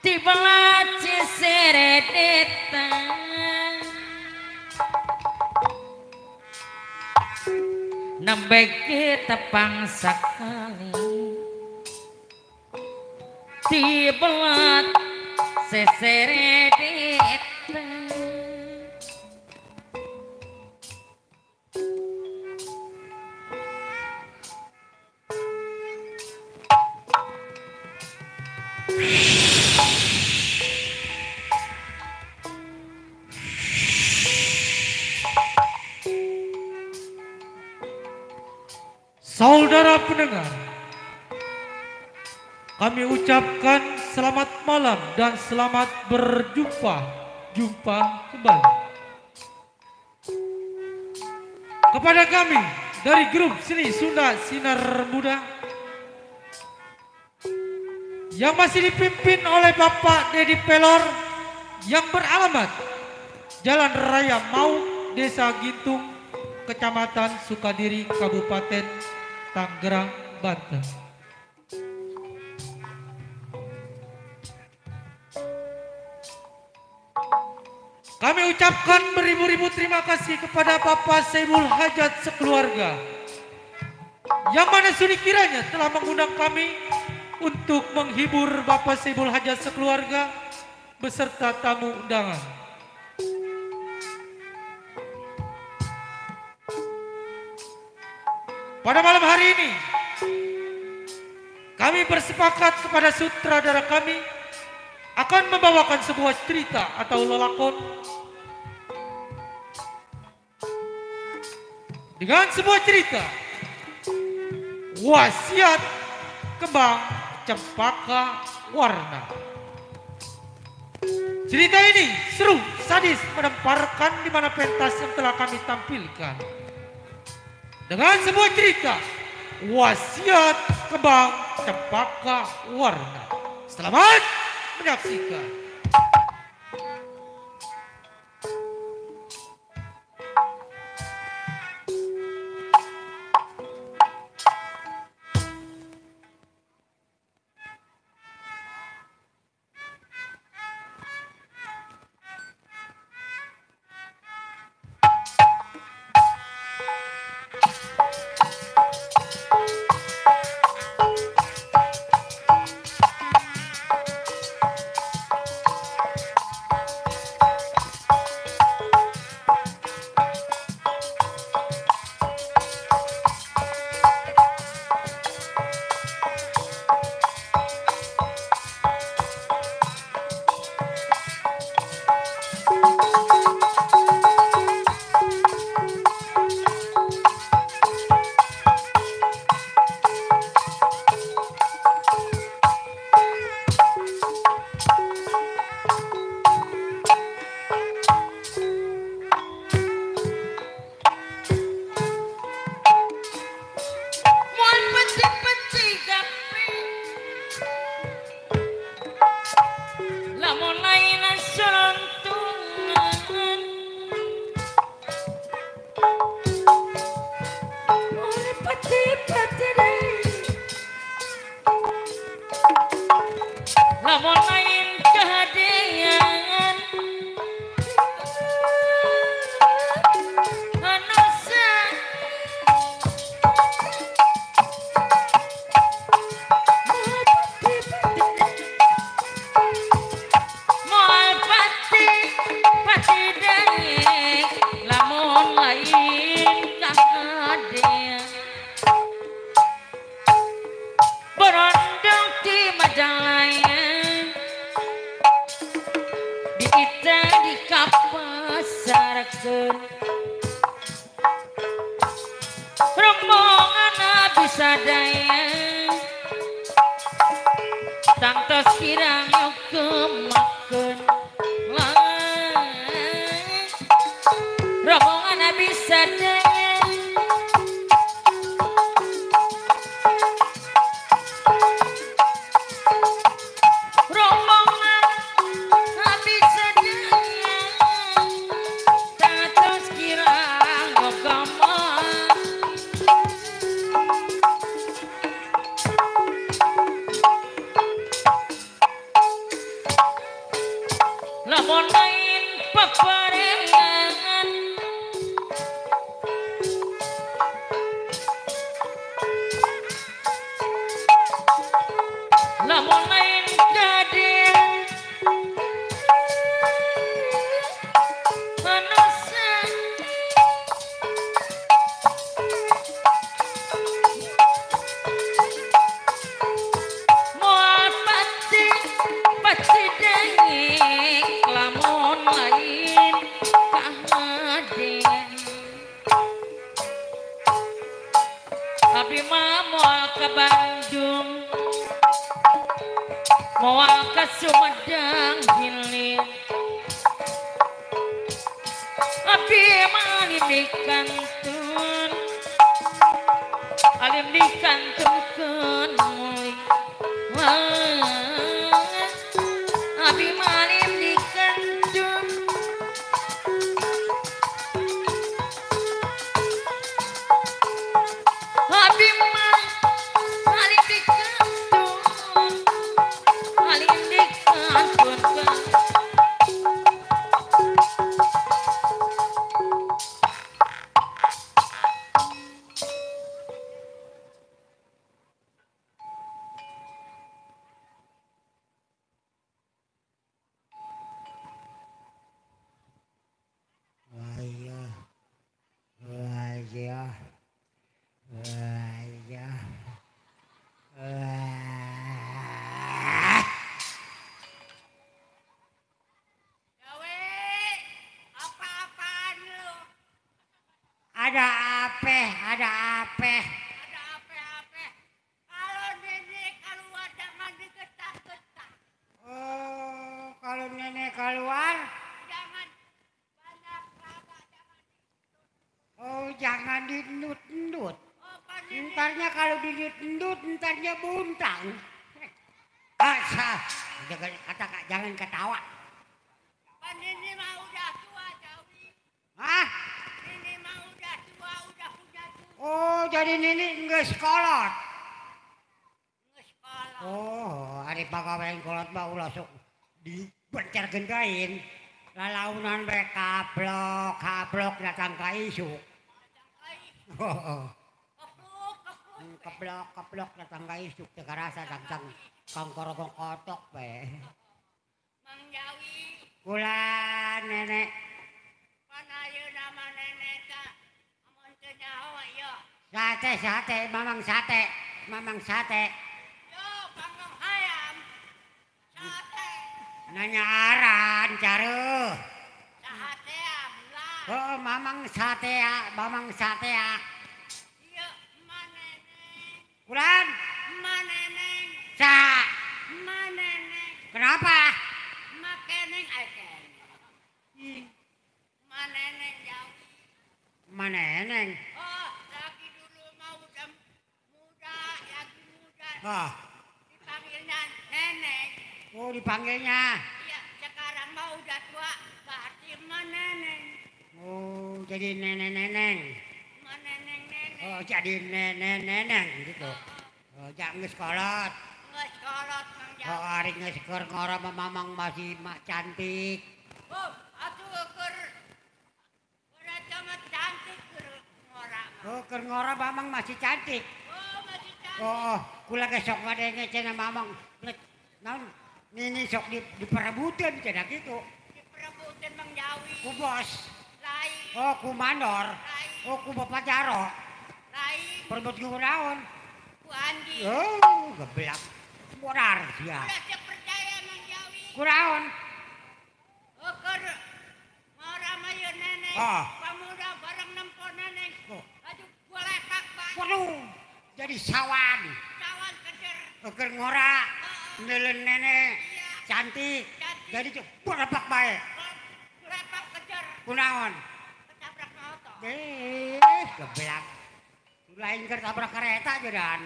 Tiba ciseredetan nembe tepang sakali tibelat seseredetan. Saudara pendengar, kami ucapkan selamat malam dan selamat berjumpa, jumpa kembali. Kepada kami dari grup Seni Sunda Sinar Muda yang masih dipimpin oleh Bapak Dedi Pelor yang beralamat Jalan Raya Mauk, Desa Gintung, Kecamatan Sukadiri, Kabupaten Tangerang, Banten. Kami ucapkan beribu-ribu terima kasih kepada Bapak Saibul Hajat sekeluarga yang mana sudi kiranya telah mengundang kami untuk menghibur Bapak Saibul Hajat sekeluarga beserta tamu undangan. Pada malam hari ini, kami bersepakat kepada sutradara kami akan membawakan sebuah cerita atau lelakon dengan sebuah cerita Wasiat Kembang Cempaka Warna. Cerita ini seru, sadis, menemparkan di mana pentas yang telah kami tampilkan. Dengan sebuah cerita Wasiat Kembang Cempaka Warna. Selamat menyaksikan. Lamun lain kehadean anusa moal pati pati deui lamun lain kahadean berondong di Majalaya kita di kapasarkeun rombongan sadaya tangtos kirang kemakeun rombongan sadaya. ka Bandung, moal ka Sumedang hilir. Abdi mah alim di kantun, alim di kantun muli. Abdi mah alim di kantun. Abdi mah alim di kantun, alim di kantun. Ada apa? Ada apa-apa. Kalau nenek keluar jangan digetak-getak. Oh, kalau nenek keluar jangan banyak laba, jangan diendut. Oh, jangan diendut-endut. Oh, entarnya kalau diendut-endut, entarnya buntang. Asa, jangan kata jangan ketawa. Pan ini mah udah tua, Jawi. Hah? Ini mah udah tua, udah punya cucu. Oh, jadi nini nggak sekolah. Nggak sekolah. Oh, ari pagawean kolot mah ulah sok dibencar gendain. Lalaunan bae kablok, kablok datang ka isuk. Datang ka isuk. Oh. Keblok, keblok datang ka isuk teu karasa dangdang kangkorogong kotok bae. Mang Jawi. Kula nenek. Pan ayeuna mah nenek teh amun teu nyaho ieu. Sate, sate, mamang sate, mamang sate. Yo, panggang hayam. Sate. Nanya aran careuh. Sahatea lah. Oh, mamang satea, mamang satea. Ieu ma neneng. Kulan? Ma neneng. Sa. Ma neneng. Kenapa? Ma keneng ai keneng. Ma neneng jauh. Ma neneng. Oh, lagi dulu mah udah muda, lagi muda. Ah. Dipanggilnya nenek. Oh, dipanggilnya. Iya, sekarang mah udah tua, berarti ma neneng. Oh, jadi nenek-neneng. Ma neneng-neneng. Oh, jadi nenek-neneng gitu. Oh, jangan geus kolot. Geus kolot Mang Jawi. Oh, ari geus keur ngora mah mamang masih mak cantik. Oh, atuh keur eta mah cantik keur ngora. Oh, keur ngora mamang masih cantik. Oh, masih cantik. Oh, kula ge sok ngadenge cenah mamang. Naon? Nini sok diperebutin cenah kitu. Diperebutin Mang Jawi. Ku bos. Lain. Oh, ku mandor. Lain. Oh, ku Bapak Jaro. Lain. Perebut ku naon? Ku Andi. Oh, geblak. Modar sia. Ulah teu percaya Mang Jawi. Ku naon? Oh, keur ngora mah ieu nenek. Ah. Pamuda bareng nempo neneng. Oh. Aduh, golepak bae. Waduh, jadi sawan. Sawan kejer. Keur ngora. Nelen nenek. Iya. Cantik. Cantik. Jadi golepak bae. Golepak kejer. Kunaon? Ketabrak motor. Eh, geblak. Lain keur tabrak kereta jodan.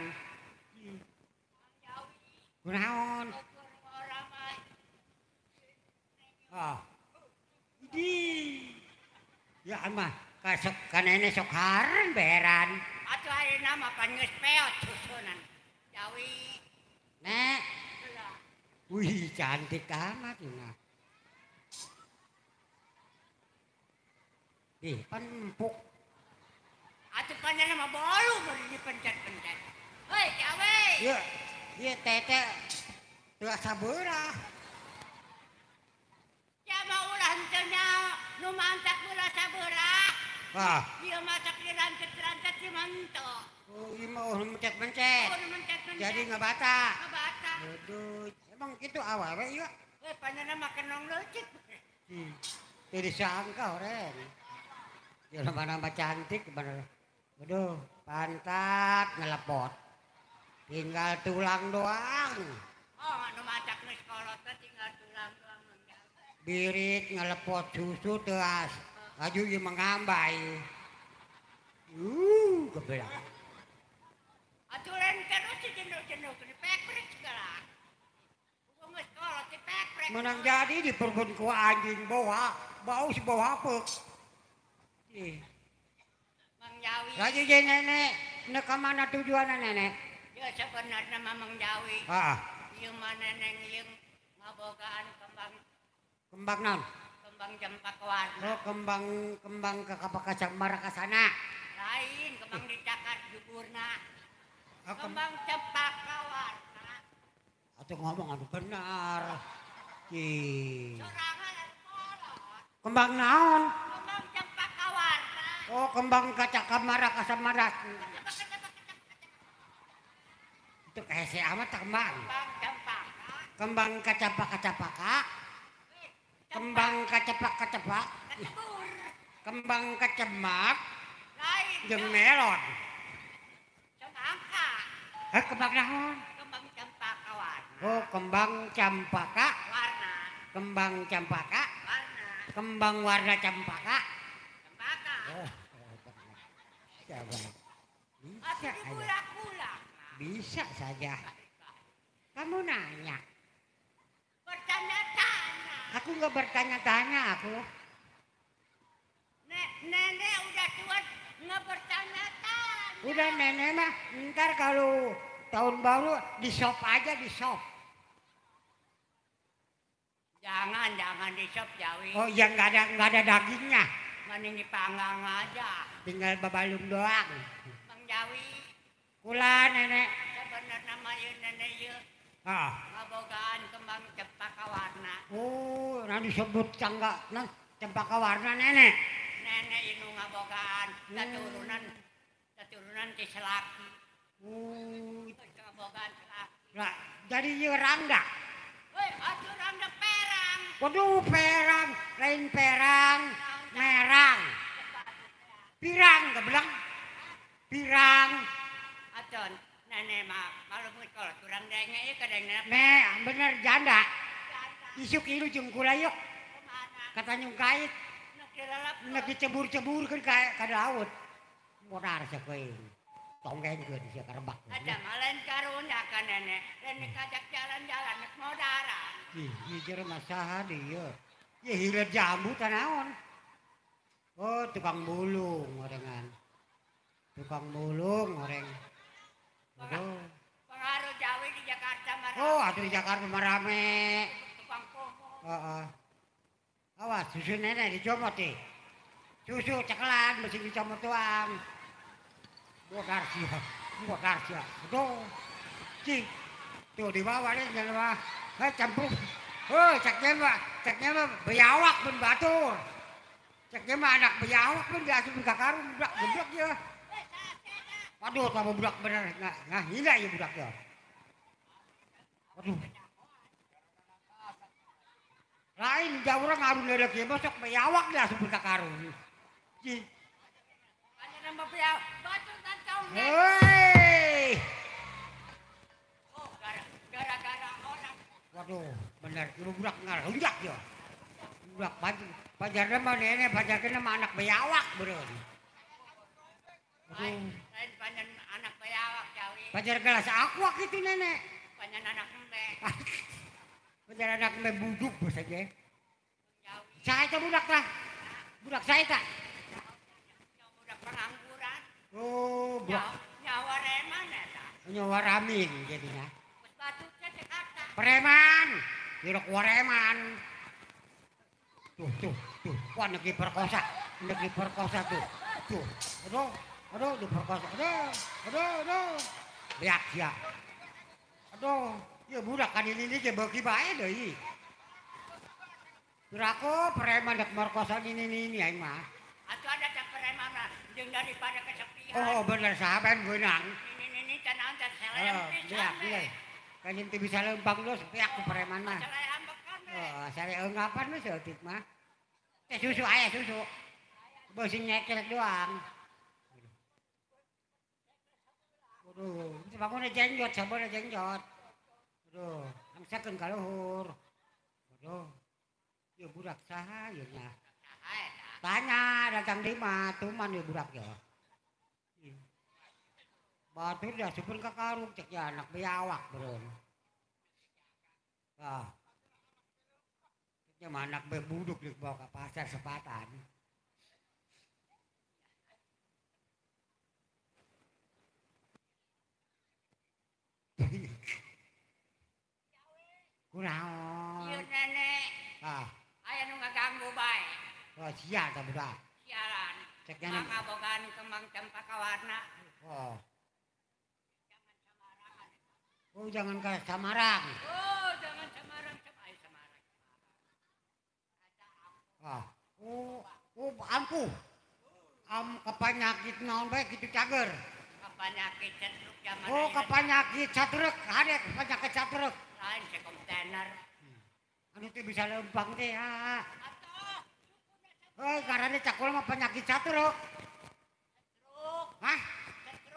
Kunaon? Ah. Di. Ya mah kasok ka nenek sok haren beran. Atuh ayeuna mah pan geus peot susunan. Jawi. Nek. Wih, cantik amat nah. Ih, pan empuk. Atuh panjang mah bolu baru dipencet-pencet. Hei, Jawi. Ieu, ieu tete teu asa beurah. Ya mah ulah henteu nyaho nu mantak ulah sabeurah. Ah. Ieu masak dirancet-rancet si mento. Oh, ieu mah ulah mencet-mencet. Oh, mencet-mencet. Jadi ngebata. Ngebata. Aduh, emang kitu awewe ieu. Eh, panjangna mah kenong leutik. Teu disangka oren. Jelema nama cantik bener. Waduh, pantat ngelepot. Tinggal tulang doang. Oh, anu macak geus kolot teh tinggal tulang doang. Birit ngelepot susu teas. Laju ieu mengambay. Kebelah. Atuh lain terus jenuh-jenuh dipekrek segala. Geus kolot dipekrek. Menang jadi dipergun ku anjing bawa, bau si bawa apek. Ih. Mang Jawi. Laju je nenek, nek ka mana tujuanna nenek? Ya sebenarnya mah Mang Jawi. Heeh. Ieu mah neneng ieu ngabogaan kembang. Kembang naon? Kembang cempaka warna. Oh, kembang kembang ke kapakacang marakasana. Lain kembang dicakar juburna. Oh, kembang cempaka warna. Atuh ngomong anu benar. Ih. Sorangan anu kolot. Kembang naon? Kembang cempaka warna. Oh, kembang kacaka marakasamaras. Itu hese amat kembang. Kembang cempaka. Kembang kacapa-kacapaka. Kembang kacepak-kacepak. Kembang kecemak. Jeung melon. Cempaka. Heh, kembang naon? Kembang cempaka warna. Oh, kembang campaka warna. Kembang campaka warna. Kembang warna campaka. Cempaka. Oh, bisa. Bisa saja. Kamu nanya. Bertanya-tanya. Aku nggak bertanya-tanya aku. Nenek udah tua nggak bertanya-tanya. Udah nenek mah ntar kalau tahun baru di shop aja di shop. Jangan jangan di shop Jawi. Oh ya nggak ada dagingnya. Mending dipanggang aja. Tinggal babalung doang. Bang Jawi. Kula nenek. Sebenarnya mah ieu nenek ieu. Ah. Ngabogaan kembang cempaka warna. Oh, nanti disebut cangga, nah cempaka warna nenek. Nenek ieu ngabogaan keturunan ti Selaki. Oh, ngabogaan Selaki. Lah, jadi ieu rangda. Woi, atuh rangda perang. Waduh, perang, lain perang, merang. Pirang kebelang. Pirang. Aton, nenek mah kalau kalau kurang denge ieu kadang Nek, bener janda. Isuk ilu jeung kula yuk. Kata nyungkait. Nek dicebur-ceburkeun ka laut. Modar sakoe. Tonggengkeun sia karebak. Ada mah lain karunya ka nenek, lain kajak jalan-jalan nek modaran. Ih, ieu jelema saha deui ieu? Ieu hileud jambu tah naon? Oh, tukang bulung orengan. Tukang bulung oreng. Aduh. Pengaruh Jawi di Jakarta mah. Oh, atuh di Jakarta mah rame. Tukang komo. Heeh. Awas susu nenek dicomot ih. Susu cekelan mesti dicomot doang. Modar sia. Modar sia. Aduh. Cing. Tuh dibawa deh jelema. Heh campur. Heuh, ceknya mah beyawak pun batur. Ceknya mah anak beyawak pun diasup ka karung budak geblek ye. Waduh, tambah budak bener. Nah, hina ya budak ya. Waduh. Lain jauh orang ngarun lelek ya, masuk beyawak dia asup ka karung. Cing. Hei. Oh, gara-gara orang. Waduh, bener ieu budak ngarunjak ya. Budak pajarna mah nenek, pajarna mah anak beyawak beureun. Lain panjan anak beyawak Jawi. Pajar gelas aqua gitu nenek. Panjan anak embe. Pajar anak embe buduk bos aja. Saya itu budak lah. Budak saya tak. Budak pengangguran. Oh, budak. Nyawa reman eta. Nyawa ramin jadinya. Batu Jakarta. Preman. Dirok wareman. Tuh, tuh, tuh. Wah, nek diperkosa. Nek diperkosa tuh. Tuh. Aduh. Aduh, diperkosa. Aduh, aduh, aduh. Lihat ya. Aduh, ya budak kan ini ge beuki bae deui. Piraku preman dek merkosa ini aing mah. Atuh ada teh preman mah jeung daripada kesepian. Oh, bener sahabat beunang. Ini can teh seleem pisan. Iya, kan teu bisa lempang geus piak ku preman mah. Sele ambekan we. Oh, sale eunggapan we saeutik mah. Teh susu aya susu. Beusi nyekelek doang. Aduh, bangunna jengjot, sabeuna jengjot. Aduh, angsakeun ka luhur. Aduh. Ieu budak saha ieu nya? Tanya datang di mah tuman ieu budak ya. Batur diasupkeun ka karung cek ya anak biawak beureun. Ah. Cek mah anak be buduk dibawa ka pasar sepatan. Kunaon? Ieu nenek. Ah. Aya nu ngaganggu bae. Oh, sia ta budak. Sialan. Cek nya mangabogaan kembang cempaka warna. Oh. Jangan Samarang. Oh, jangan ke Samarang. Oh, jangan Samarang, ayo Samarang. Ah. Oh, oh ampuh. Am kepanyakit naon bae kitu cager. Kepanyakit setruk zaman. Oh, kepanyakit satruk, hade kepanyakit satruk. Lain se kontainer. Anu teh bisa lempang teh ah. Atuh. Eh, karena cakul mah penyakit satruk. Setruk. Hah?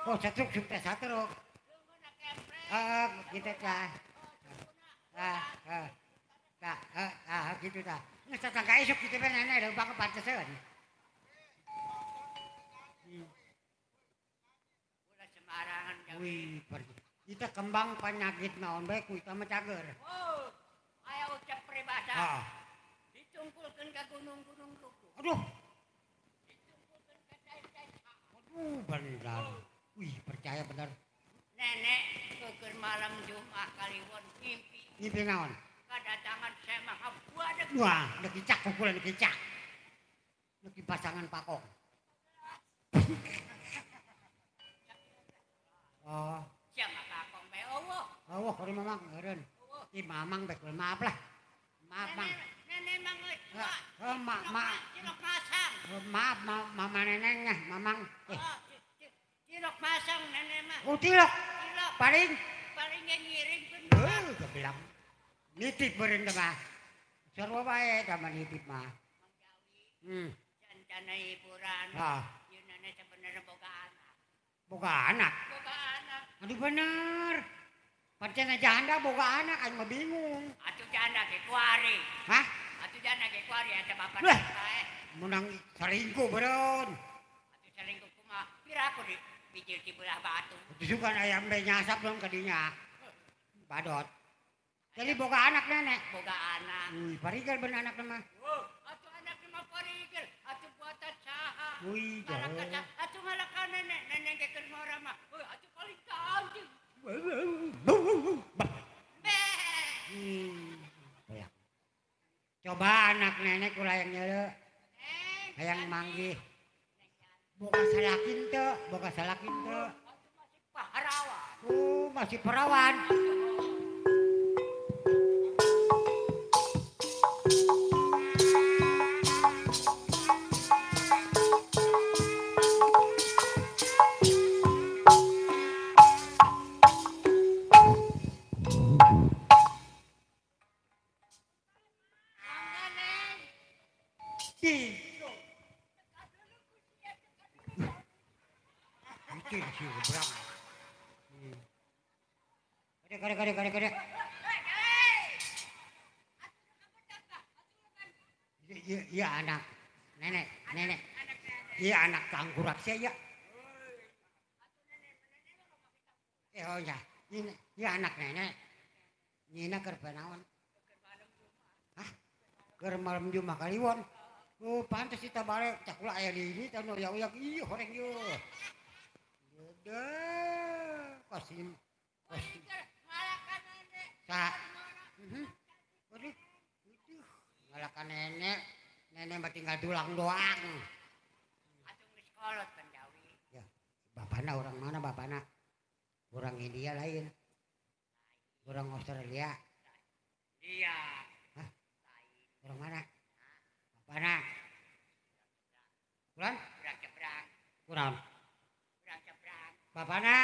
Oh, setruk sudah satruk. Eh, gitu tah. Ah, ah. Tah, ah, gitu tah. Geus tatangga isuk kitu bae nenek lempang panteseun. Ulah sembarangan. Wih, kita kembang penyakit naon bae ku eta mah cager. Oh, aya ucap peribahasa. Heeh. Ditungkulkeun ka gunung-gunung ruku. Aduh. Ditungkulkeun ka cai-cai. Aduh, bener. Wih, percaya bener. Nenek keur malam Jumat kaliwon ngimpi. Ngimpi naon? Kadatangan saya mah buadeg. Wah, deuk kicak kukulan kicak. Deuk pasangan pakong. Oh. Sia mah kakong bae eueuh. Eueuh kuring mamang eureun. Ih mamang bae maaf lah. Maaf mang. Nenek mah geus tua. Mak cilok masang. Maaf mama nenengnya mamang. Cilok masang nenek mah. Oh cilok. Cilok. Paling paling ngiring pun. Heuh kebilang. Nitip beureun teh mah. Sarua bae tah mah nitip mah. Mang Jawi. Cancana hiburan. Heeh. Ieu nenek sebenarnya boga anak. Boga anak? Boga anak. Aduh bener. Pancen janda boga anak aing mah bingung. Atuh janda ge kuari. Hah? Atuh janda ge kuari eta bapak bae. Menang selingkuh beureun. Atuh selingkuh kumaha? Pira aku di bijil di belah batu. Atuh sugan ayam be nyasap dong ka dinya. Badot. Jadi boga anak nenek. Boga anak. Wih, parigel bener anak mah. Atuh anak mah parigel, atuh buatan saha. Wih, jauh. Atuh ngalakan nenek, nenek ge keur ngora mah. Atuh paling ka anjing. Coba anak nenek kula yang nyele. Hayang manggih. Boga salakin teu, boga salakin teu. Masih perawan. Oh, masih perawan. Kade. Iya anak nenek, nenek. Iya anak tangkurak saya. Oh ya, ini anak nenek. Nina keur naon? Hah? Keur malam Jumat kaliwon. Oh, pantes kita balik cakula aya di ini teh nu uyak-uyak ieu horeng ieu. Gede. Kosim. Kosim. Sa. Waduh. Waduh, ngalakan nenek. Nenek mah tinggal tulang doang. Atuh geus kolot kan Jawi. Ya, bapana orang mana bapana? Orang India lain. Orang Australia. Iya. Hah? Orang mana? Bapana. Kurang? Kurang cebrang. Kurang. Kurang cebrang. Bapana.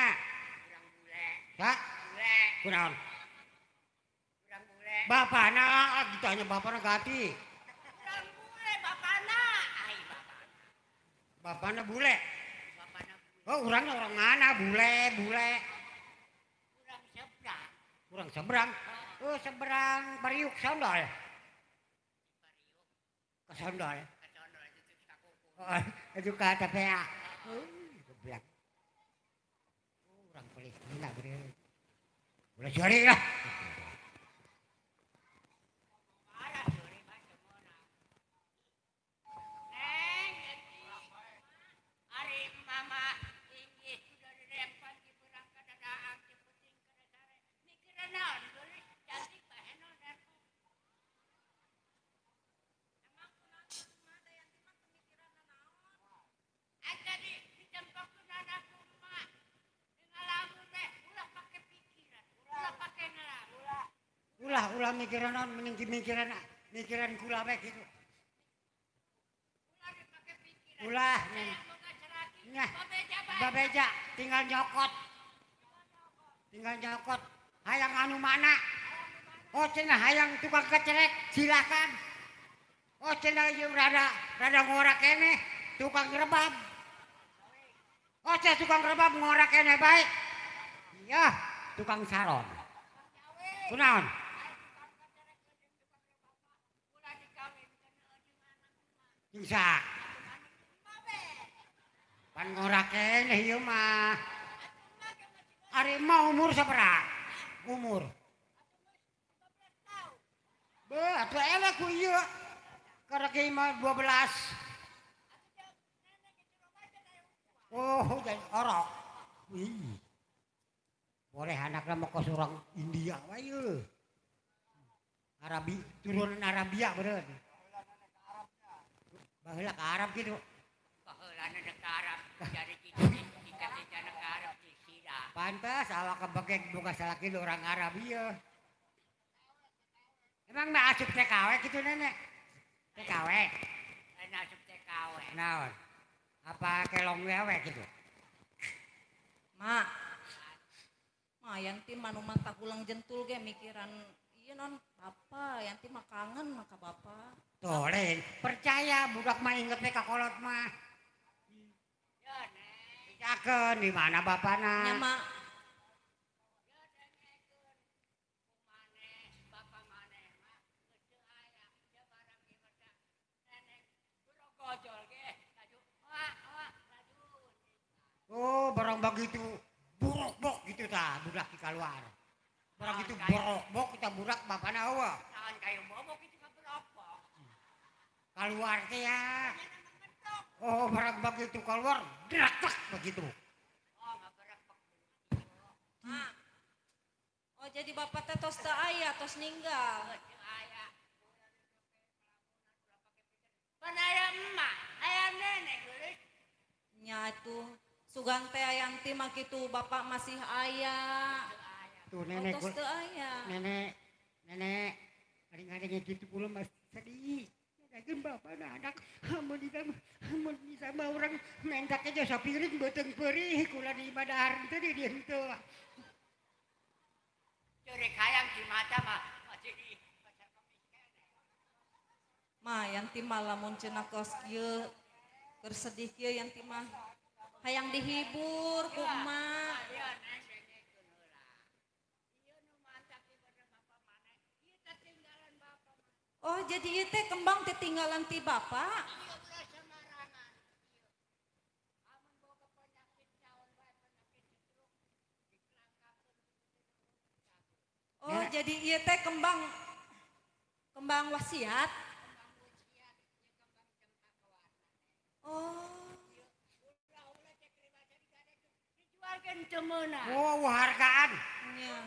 Kurang bule. Sa? Bule. Kurang. Kurang bule. Bapana, ditanya bapana ganti. Kurang bule bapana. Ai bapana. Bapana bule. Bapana bule. Oh, orangnya orang mana? Bule, bule. Urang seberang. Urang seberang. Oh, seberang Bariuk Sondol. Ke Sondol. Ke Sondol itu ka kuku. Oh, itu ka TPA. Oh, geblak. Oh, orang Palestina bre. Ulah cari lah. Ulah mikiran non, mending mikiran kula bae gitu. Ulah nih. Babeja tinggal nyokot. Tinggal nyokot. Hayang anu mana? Oh cenah hayang tukang kecerek, silakan. Oh cenah ieu rada ngorak keneh, tukang rebab. Oh cenah tukang rebab ngorak keneh bae. Iya, tukang saron. Kunaon? Bisa. Pan ngorak keneh ieu mah. Ari mah umur sabaraha? Umur. Beuh, atuh eleh ku ieu. Karek ieu mah 12. Oh, jadi orok. Wih. Boleh anakna mah kos urang India wae ieu. Arabi, turunan Arabia bener. Baheula ka Arab gitu. Baheulana ka Arab, jadi cita-cita ka Arab sida. Pantas awak kebegek boga salaki orang Arab ieu. Emang mah asup TKW gitu nenek? TKW. Lain asup TKW. Naon? Apa kelong wewe gitu? Mak. Ma yanti mah nu mata gulang jentul ge mikiran ieu non bapa, yanti mah kangen mah ka bapa. Toleng, percaya budak mah inget we ka kolot mah. Ya neng. Cakeun di mana bapana? Nya mak. Ya dengekeun. Maneh, bapa maneh mah geus teu aya, ya barang ieu mah nenek brogojol ge laju wah wah laju. Oh, barang begitu borok-bok gitu tah budak di kaluar. Barang gitu borok-bok kita budak bapana eueuh. Naon kayu bobok itu mah borok-bok. Keluar teh ya. Oh, barang begitu keluar, drak begitu. Oh, ngaberak. Mak. Oh, jadi bapak teh tos teu aya, tos ninggal. Teu aya. Pan aya emak, aya nenek geulis. Nya atuh, sugan teh ayanti mah kitu bapak masih aya. Tuh nenek tos teu aya. Nenek, nenek, kadang-kadang gitu pula mas sedih. Lagi bapak anak, mun bisa mah orang mentak aja sapiring beuteung perih kula di ibadah teh di dieu teu. Ceurik hayang di mata mah masih di pasar kemis keneh. Ma yanti mah lamun cenah kos kieu keur sedih kieu yanti mah hayang dihibur ku emak. Ya neng dengekeun heula. Ieu nu mantak ibadah bapa maneh, ieu ketinggalan bapa. Oh, jadi ieu teh kembang ketinggalan ti bapak? Ieu ulah sembarangan. Amun boga penyakit naon bae penyakit stroke dikelangkakeun. Oh, jadi ieu teh kembang kembang wasiat. Kembang wasiat, ieu kembang cempaka warna. Oh. Ulah-ulah cek ribasa digadekeun, dijualkeun teu meunang. Oh, hargaan. Nya.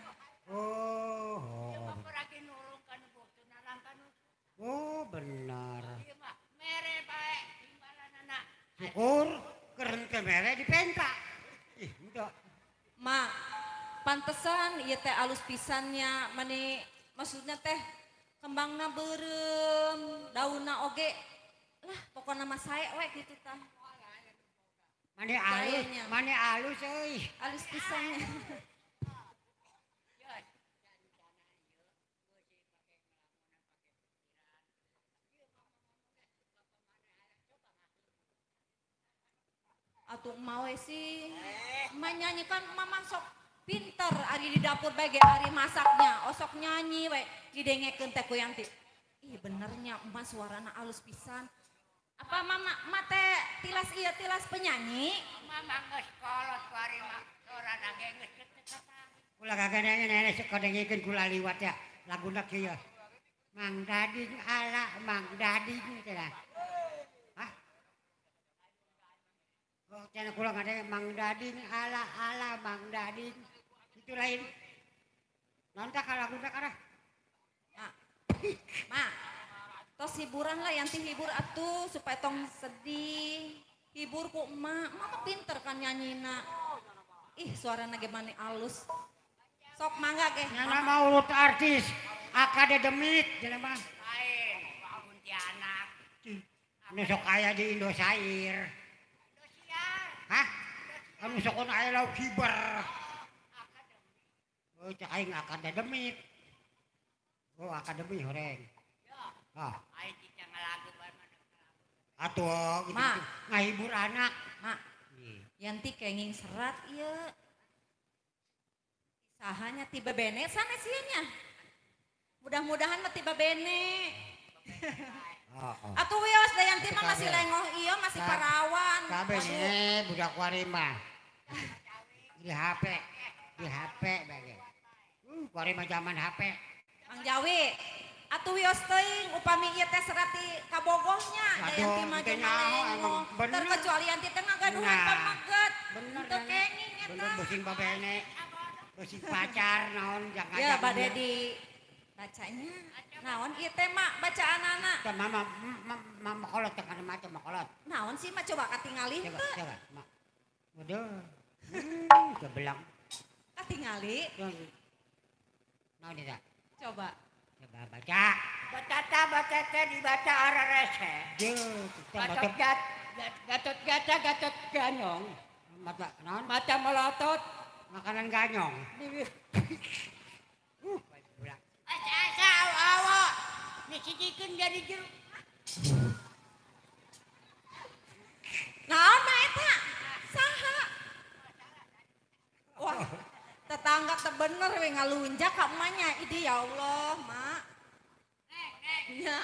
Oh. Ieu mah peragi nulung ka nu butuh narang ka nu. Oh, benar. Ieu mah mere bae timbalanana. Syukur keren teh mere dipenta. Ih, henteu. Mak, pantesan ieu teh alus pisannya mani maksudnya teh kembangna beureum, daunna oge. Lah, pokona mah sae we kitu tah. Mani alus, mani alus euy. Alus pisannya. Atuh emak we sih. Emak nyanyi kan emak masuk pinter ari di dapur bae ge ari masaknya osok nyanyi we didengekeun teh ku Yanti. Ih benernya emak suarana alus pisan. Apa mama emak teh tilas ieu tilas penyanyi? Emak mah geus kolot kuari mah sorana ge geus teu Kula kagak nenek sok kadengekeun kula liwat ya laguna kieu. Mang Dading ala Mang Dading cenah. Hah? Oh cenah kula ngadenge Mang Dading ala ala Mang Dading. Itu lain. Naon tah laguna karah? Mak. Mak. Tos hiburan lah Yanti hibur atuh supaya tong sedih. Hibur ku emak. Emak mah pinter kan nyanyina. Ih suarana ge mani alus. Sok mangga ge. Nyana mah urut artis akademik cenah mah. Lain kuntianak. Anu sok aya di Indosair. Indosiar. Hah? Anu sok aya lauk kiber. Oh cek aing akademik. Oh akademi horeng. Ah. Aing cica ngalagu bae mah. Atuh gitu. Ngahibur anak. Mak. Yanti kenging serat ieu. Sahanya tiba bene sanes ieu nya. Mudah-mudahan mah tiba bene. Atuh wios da Yanti mah masih lengoh ieu masih parawan. Kabeh budak kuari mah. Di HP, di HP bae. Kuari mah zaman HP. Mang Jawi, atuh wios teuing upami ieu teh serat di kabogohnya da Yanti mah jeung lengoh. Terkecuali Yanti teh ngagaduhan pameget. Bener teu kenging eta. Bener beuking babene. Beuking pacar naon jangan Ya bade di bacanya. Naon ieu teh mak bacaanana? Teh mama mama kolot teh kana maca makolot. Naon sih mak coba katingali teu? Coba, mak. Waduh. Kebelang. Katingali. Naon eta? Coba. Coba baca. Batata batata dibaca ararese. Jeung Gatot gatot gaca gatot ganyong. Mata naon? Mata melotot. Makanan ganyong. Asa awa disijikeun jadi jeruk. Naon mah eta? Saha? Wah, tetangga teh bener we ngalunjak ka emanya. Idi ya Allah, Mak. Neng, neng. Nya.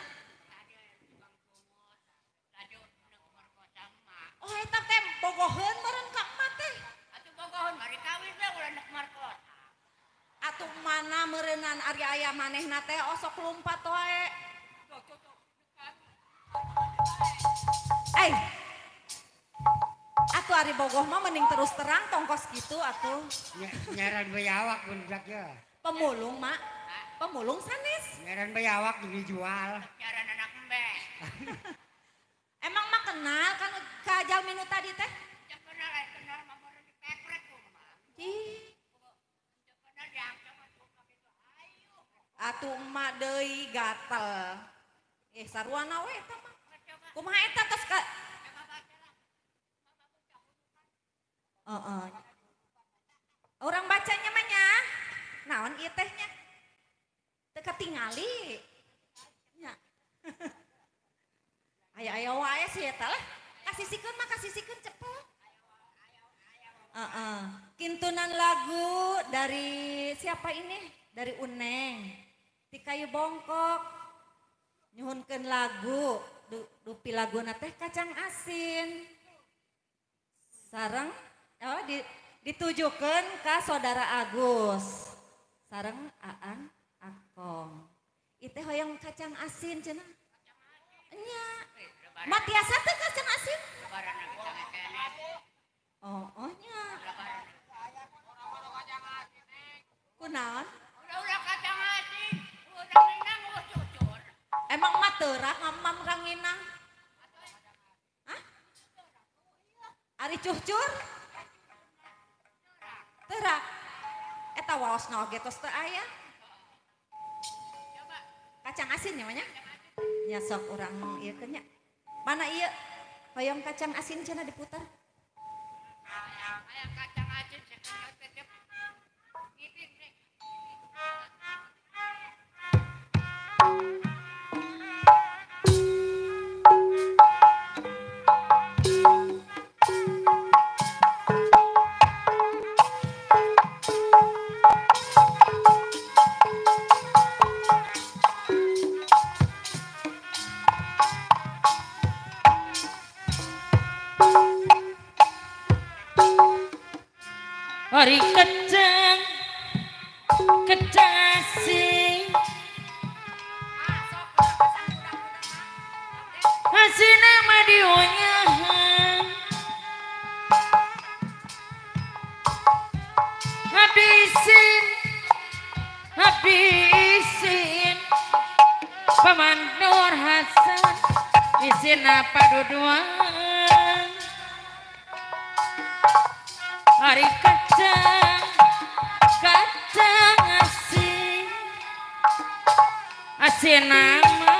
Oh, eta teh bogoheun meureun ka emak teh. Atuh bogoheun mari kawin we ulah nek markosa. Atuh mana meureunan ari aya manehna teh osok lumpat wae. Eh. Atuh ari bogoh mah mending terus terang tongkos kitu atuh. Nyaran bayawak budak ya. Pemulung, Mak. Pemulung sanes. Nyaran bayawak dijual. Nyaran anak embe. Emang mak kenal kan ka jalmi nu tadi teh? Teu kenal, kenal mah meureun dipeprek ku mah. Ih. Atuh emak deui gatel. Eh saruana we eta mah. Kumaha eta tos ka Heeh. Orang bacanya mah nya. Naon ieu teh nya? Teu katingali. Nya. Aya-aya wae sih eta lah. Kasisikeun mah kasisikeun cepet. Heeh. Kintunan lagu dari siapa ini? Dari Uneng. Ti kayu bongkok. Nyuhunkeun lagu, dupi laguna teh kacang asin. Sareng oh ditujukeun ka saudara Agus. Sareng Aan Akong. Ieu teh hoyong kacang asin cenah. Nya. Matiasa teh kacang asin? Oh, oh nya. Kunaon? Ulah kacang asin, urang nginang eueuh cucur. Emang mah teurak ngamam ranginang? Hah? Ari cucur? Teurak. Eta waosna oge tos teu aya. Kacang asin nya mah nya? Nya sok urang ieu keun nya. Mana ieu? Hoyong kacang asin cenah diputar. Hayang kacang asin sakenyot teh ngipit nih. Hari kecang kecasi hasina madionyahan habisin habisin Paman Nur Hasan isina paduduan hari kacang kacang asin asin nama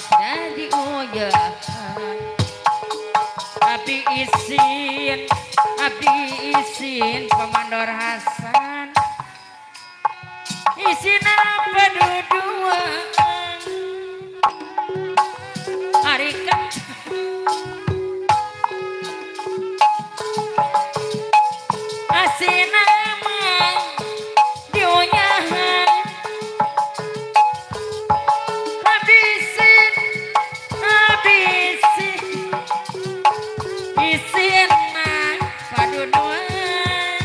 jadi oyahan abi isin Paman Nur Hasan isina paduduan hari kacang asinama dionyahan habisin habisin isina paduduan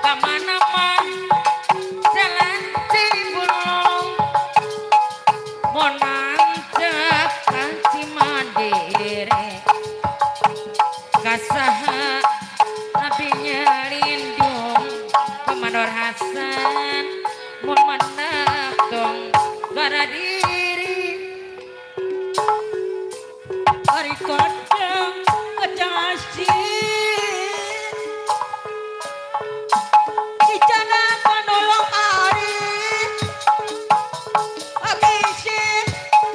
kamana mah jalan Cibulung monang ka Cimandiri kasaha abdi nyelindung Paman Nur Hasan mun menang tong gara diri hari kacang kacang asin dicana panolong ari habisin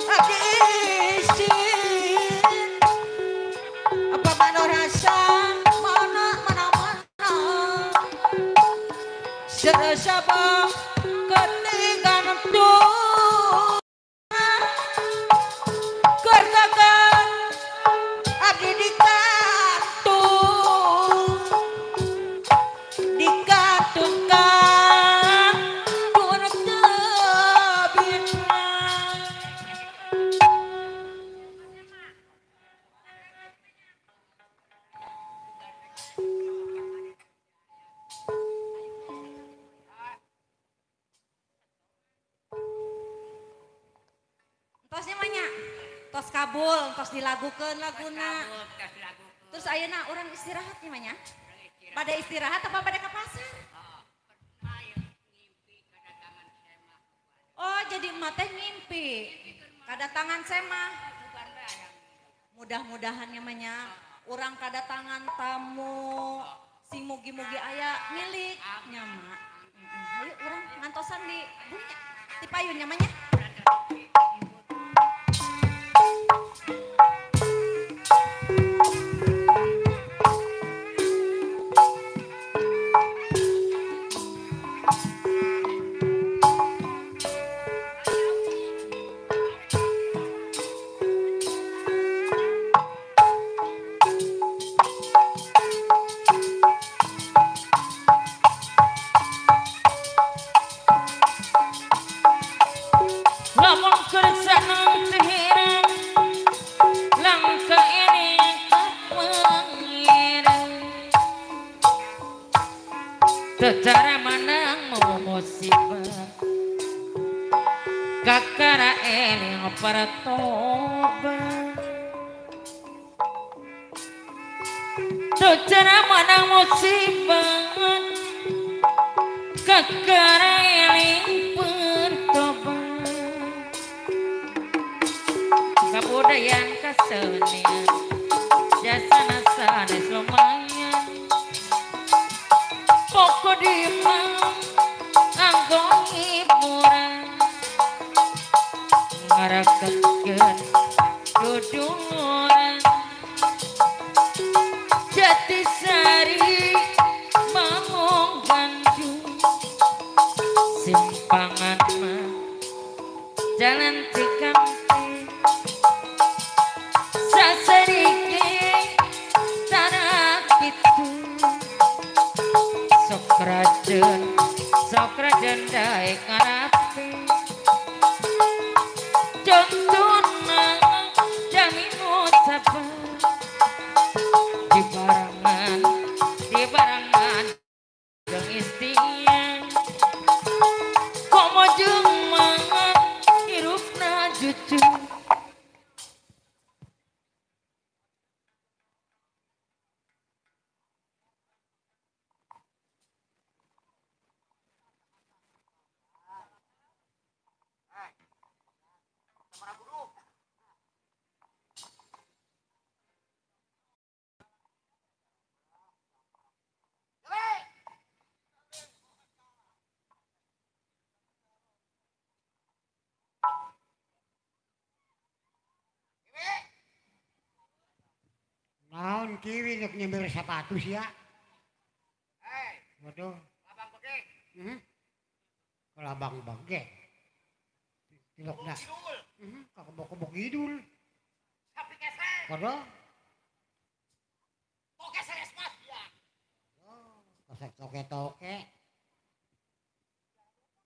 habisin Paman Nur Hasan mana mana mana serasa ketinggalan tuh kertakan abdi dikantung dikantunkan turun tebina. Tosnya mah tos kabul, tos dilagukeun laguna. Terus ayeuna urang istirahat nya mah nya. Pada istirahat apa pada ke pasar? Oh, jadi emak teh ngimpi kadatangan semah. Mudah-mudahan nya mah nya urang kadatangan tamu sing mugi-mugi aya milik nya mak. Ayo urang ngantosan di bumi di payun nya mah nya. Lamun kersanang tehiran langka ini kapangiran secara manang mau musibah kakara eling pertobat secara manang musibah kakara eling pertobat kabudayaan kesenian jasana sanes lumayan pokok dimang anggo hiburan ngaraketkeun duduluran Jatisari Mangong Bandung simpangan mah jalan Cikampek saserike tanah pitu sok rajen daek ngarapi contona jami musabah di barangan Naon kiwi nek nyemir sepatu sia. Hei. Waduh. Labang begek. Heeh. Labang begek. Tilokna. Heeh, ka kebok-kebok kidul. Sapi kesek. Waduh. Toke seres mas ya. Oh, kasek toke-toke.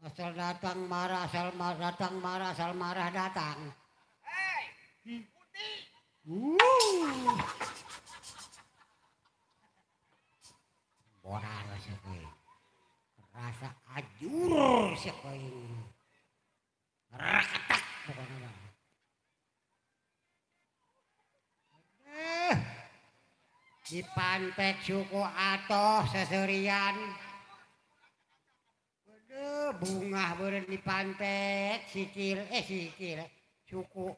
Asal datang marah, asal marah datang marah, asal marah datang. Hei. Putih. Borar sih, rasa ajur sih ini. Rakatak pokoknya. Dipantek suku atoh seserian. Aduh, bungah beureun dipantek sikil sikil suku.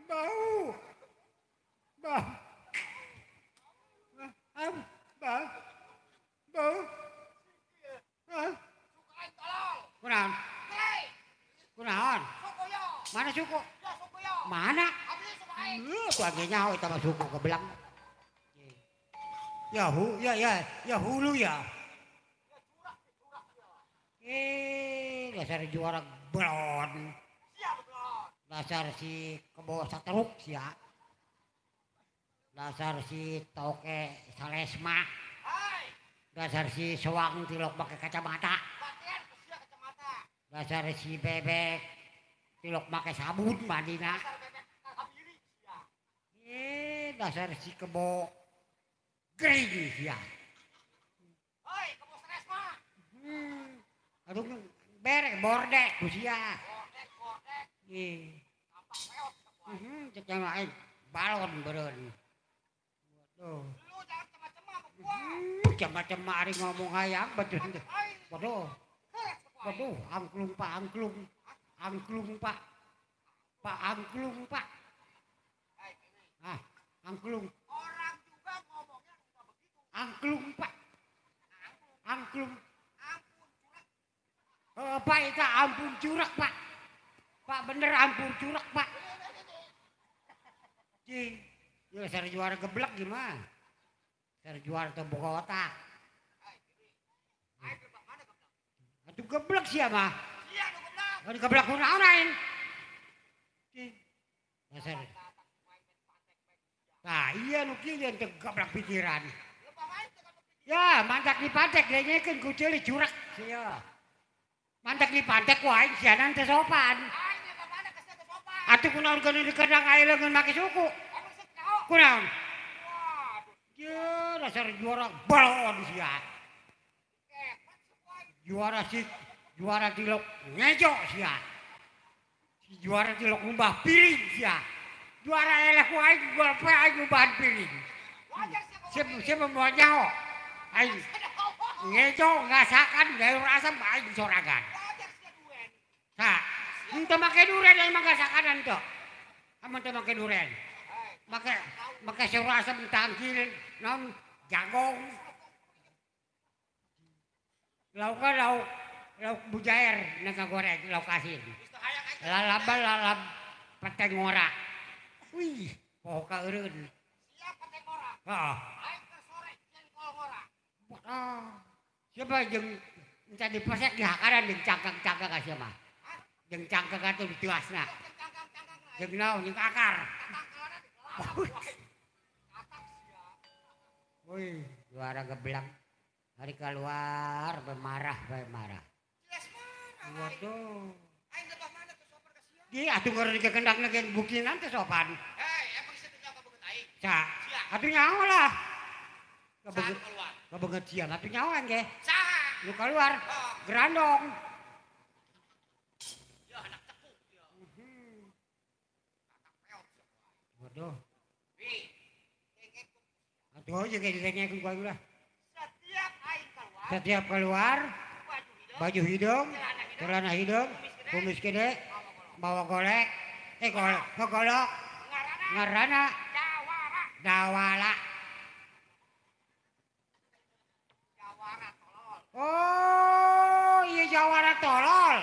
Bau. Bau. Bau. Bau. Kunaon? Kunaon? Mana suku? Mana? Ku age nyaho eta mah suku kebelang. Ya hu ya ya ya hulu ya. Dasar juara belon. Dasar si kebo sateruk sia. Dasar si toke salesma. Dasar si soang tilok pakai kacamata. Dasar si bebek tilok pakai sabun mandina. Dasar si kebo gering sia. Hei, kebo salesma. Aduh berek bordek ku sia. Cek yang lain balon beureun. Waduh. Lu jangan cema-cema sama gua. Cema-cema ari ngomong hayang betul. Waduh. Waduh, angklung Pak, angklung. Angklung Pak. Pak angklung Pak. Ah, angklung. Orang juga ngomongnya enggak begitu. Angklung Pak. Angklung. Ampun curak. Pak itu ampun curak Pak. Pak bener ampun curak Pak. Cing, ya dasar juara geblek gimana? Dasar juara teu boga otak. Atuh geblek sia mah. Sia nu geblek. Atuh geblek kunaon aing? Cing. Dasar. Nah, iya nu kieu teu geblek pikiran. Ya, mantak dipantek dengekeun ku ceuli curak sia. Mantak dipantek ku aing sianan teu sopan. Atuh kunaon geuna dikendang aya leungeun make suku. Kunaon? Ye, dasar juara balon sia. Juara si juara tilok ngejo sia. Si juara tilok ngumbah piring sia. Juara eleh ku aing golpe aing ngumbahan piring. Siapa moal nyaho? Aing ngejo ngasakan gayur asam aing sorangan. Tah, henteu make duren aing mah gasakanan teu. Amun teu make duren. Make make sayur asam tangkil naon jagong. Lauk lauk lauk bujair na ngagoreng lauk asin. Lalaban lalab pete ngora. Wih, poho ka eureun. Siap pete ngora. Heeh. Aing keur sore jengkol ngora. Ah. Siapa jeung encan dipesek dihakaran jeung cangkang-cangkang ka sia mah. Jeung cangkang atuh ditiasna. Jeung naon jeung akar. Wih, juara geblak. Hari keluar bermarah, bermarah. Waduh. Aing lebah mana teu sopan ka sia? Di atuh ngeureun dikendangna ge buktinan teu sopan. Hei, emang sia teu nyaho kabeungeut aing? Sa. Atuh nyaho lah. Saha nu keluar? Kabeungeut sia atuh nyahoan ge. Saha? Nu keluar gerandong. Ya anak cekuk ya. Katak peot sia. Waduh. Wi. Dengekeun. Atuh jeung ge didengekeun ku aing lah. Setiap aing keluar, Setiap keluar baju hideung, baju hideung, celana hideung, kumis gede, bawa golek, golek, golok, ngaranna ngaranna Jawara. Dawala. Jawara tolol. Oh, iya Jawara tolol.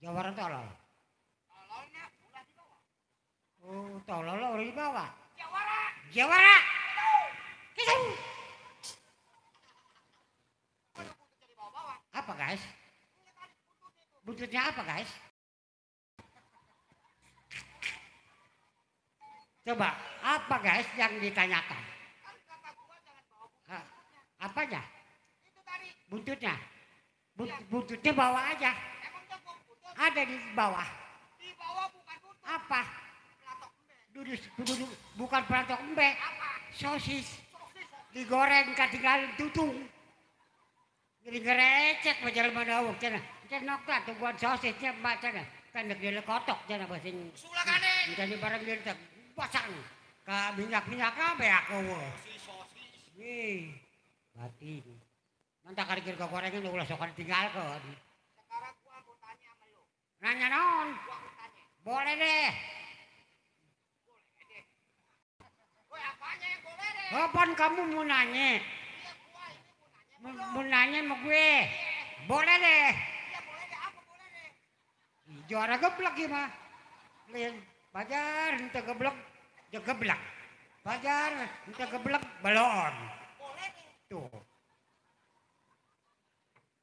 Jawara tolol. Tololnya ulah dibawa. Oh, tolol ulah dibawa. Jawara. Jawara. Gitu. Apa guys? Buntutnya apa guys? Coba, apa guys yang ditanyakan? Apanya? Buntutnya. Buntutnya bawa aja. Ada di bawah. Di bawah bukan buntut. Apa? Pelatok embe. Duduk, bukan pelatok embe. Apa? Sosis. Digoreng ketinggalan tutung. Jadi ngerecek macam mana awak cina. Cina nokta tuh buat sosisnya mbak cina. Kan dia kotok cina basing. Sulakane. Jadi barang dia tak pasang. Ka minyak-minyak apa ya aku? Sosis. Ih, batin. Mantap kali kira gorengan ulah sokan tinggal ke. Sekarang gua mau tanya sama lu. Nanya non. Gua mau tanya. Boleh deh. Boleh deh. Gue apanya yang boleh deh? Kapan kamu mau nanya? Iya, gua ini mau nanya. Mau nanya sama gue. Boleh deh. Iya, boleh deh. Apa boleh deh? Juara geblek ya mah. Lihat, pajar ente geblek, ya geblek. Pajar ente geblek, balon. Boleh deh. Tuh.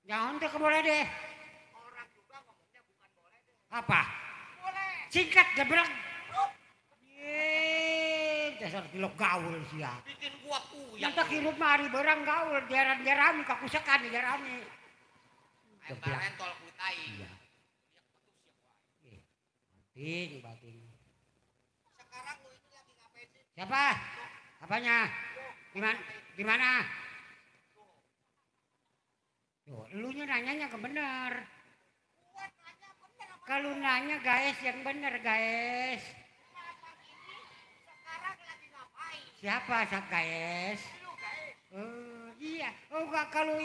Jangan tuh boleh deh. Orang juga ngomongnya bukan boleh deh. Apa? Boleh. Singkat geblek. Yeay, dasar gila gaul sih ya. Bikin gua puyeng. Nanti hirup mari barang gaul, jaran-jarami, kakusekan jarami. Geblek. Barentol kulit aing. Iya. Bating, bating. Sekarang lu ini lagi ngapain sih? Siapa? Apanya? Di mana? Tuh, elunya nanyanya ke bener. Kalau nanya guys yang bener guys. Sekarang lagi ngapain? Siapa sak guys? Lu guys. Iya. Oh enggak, kalau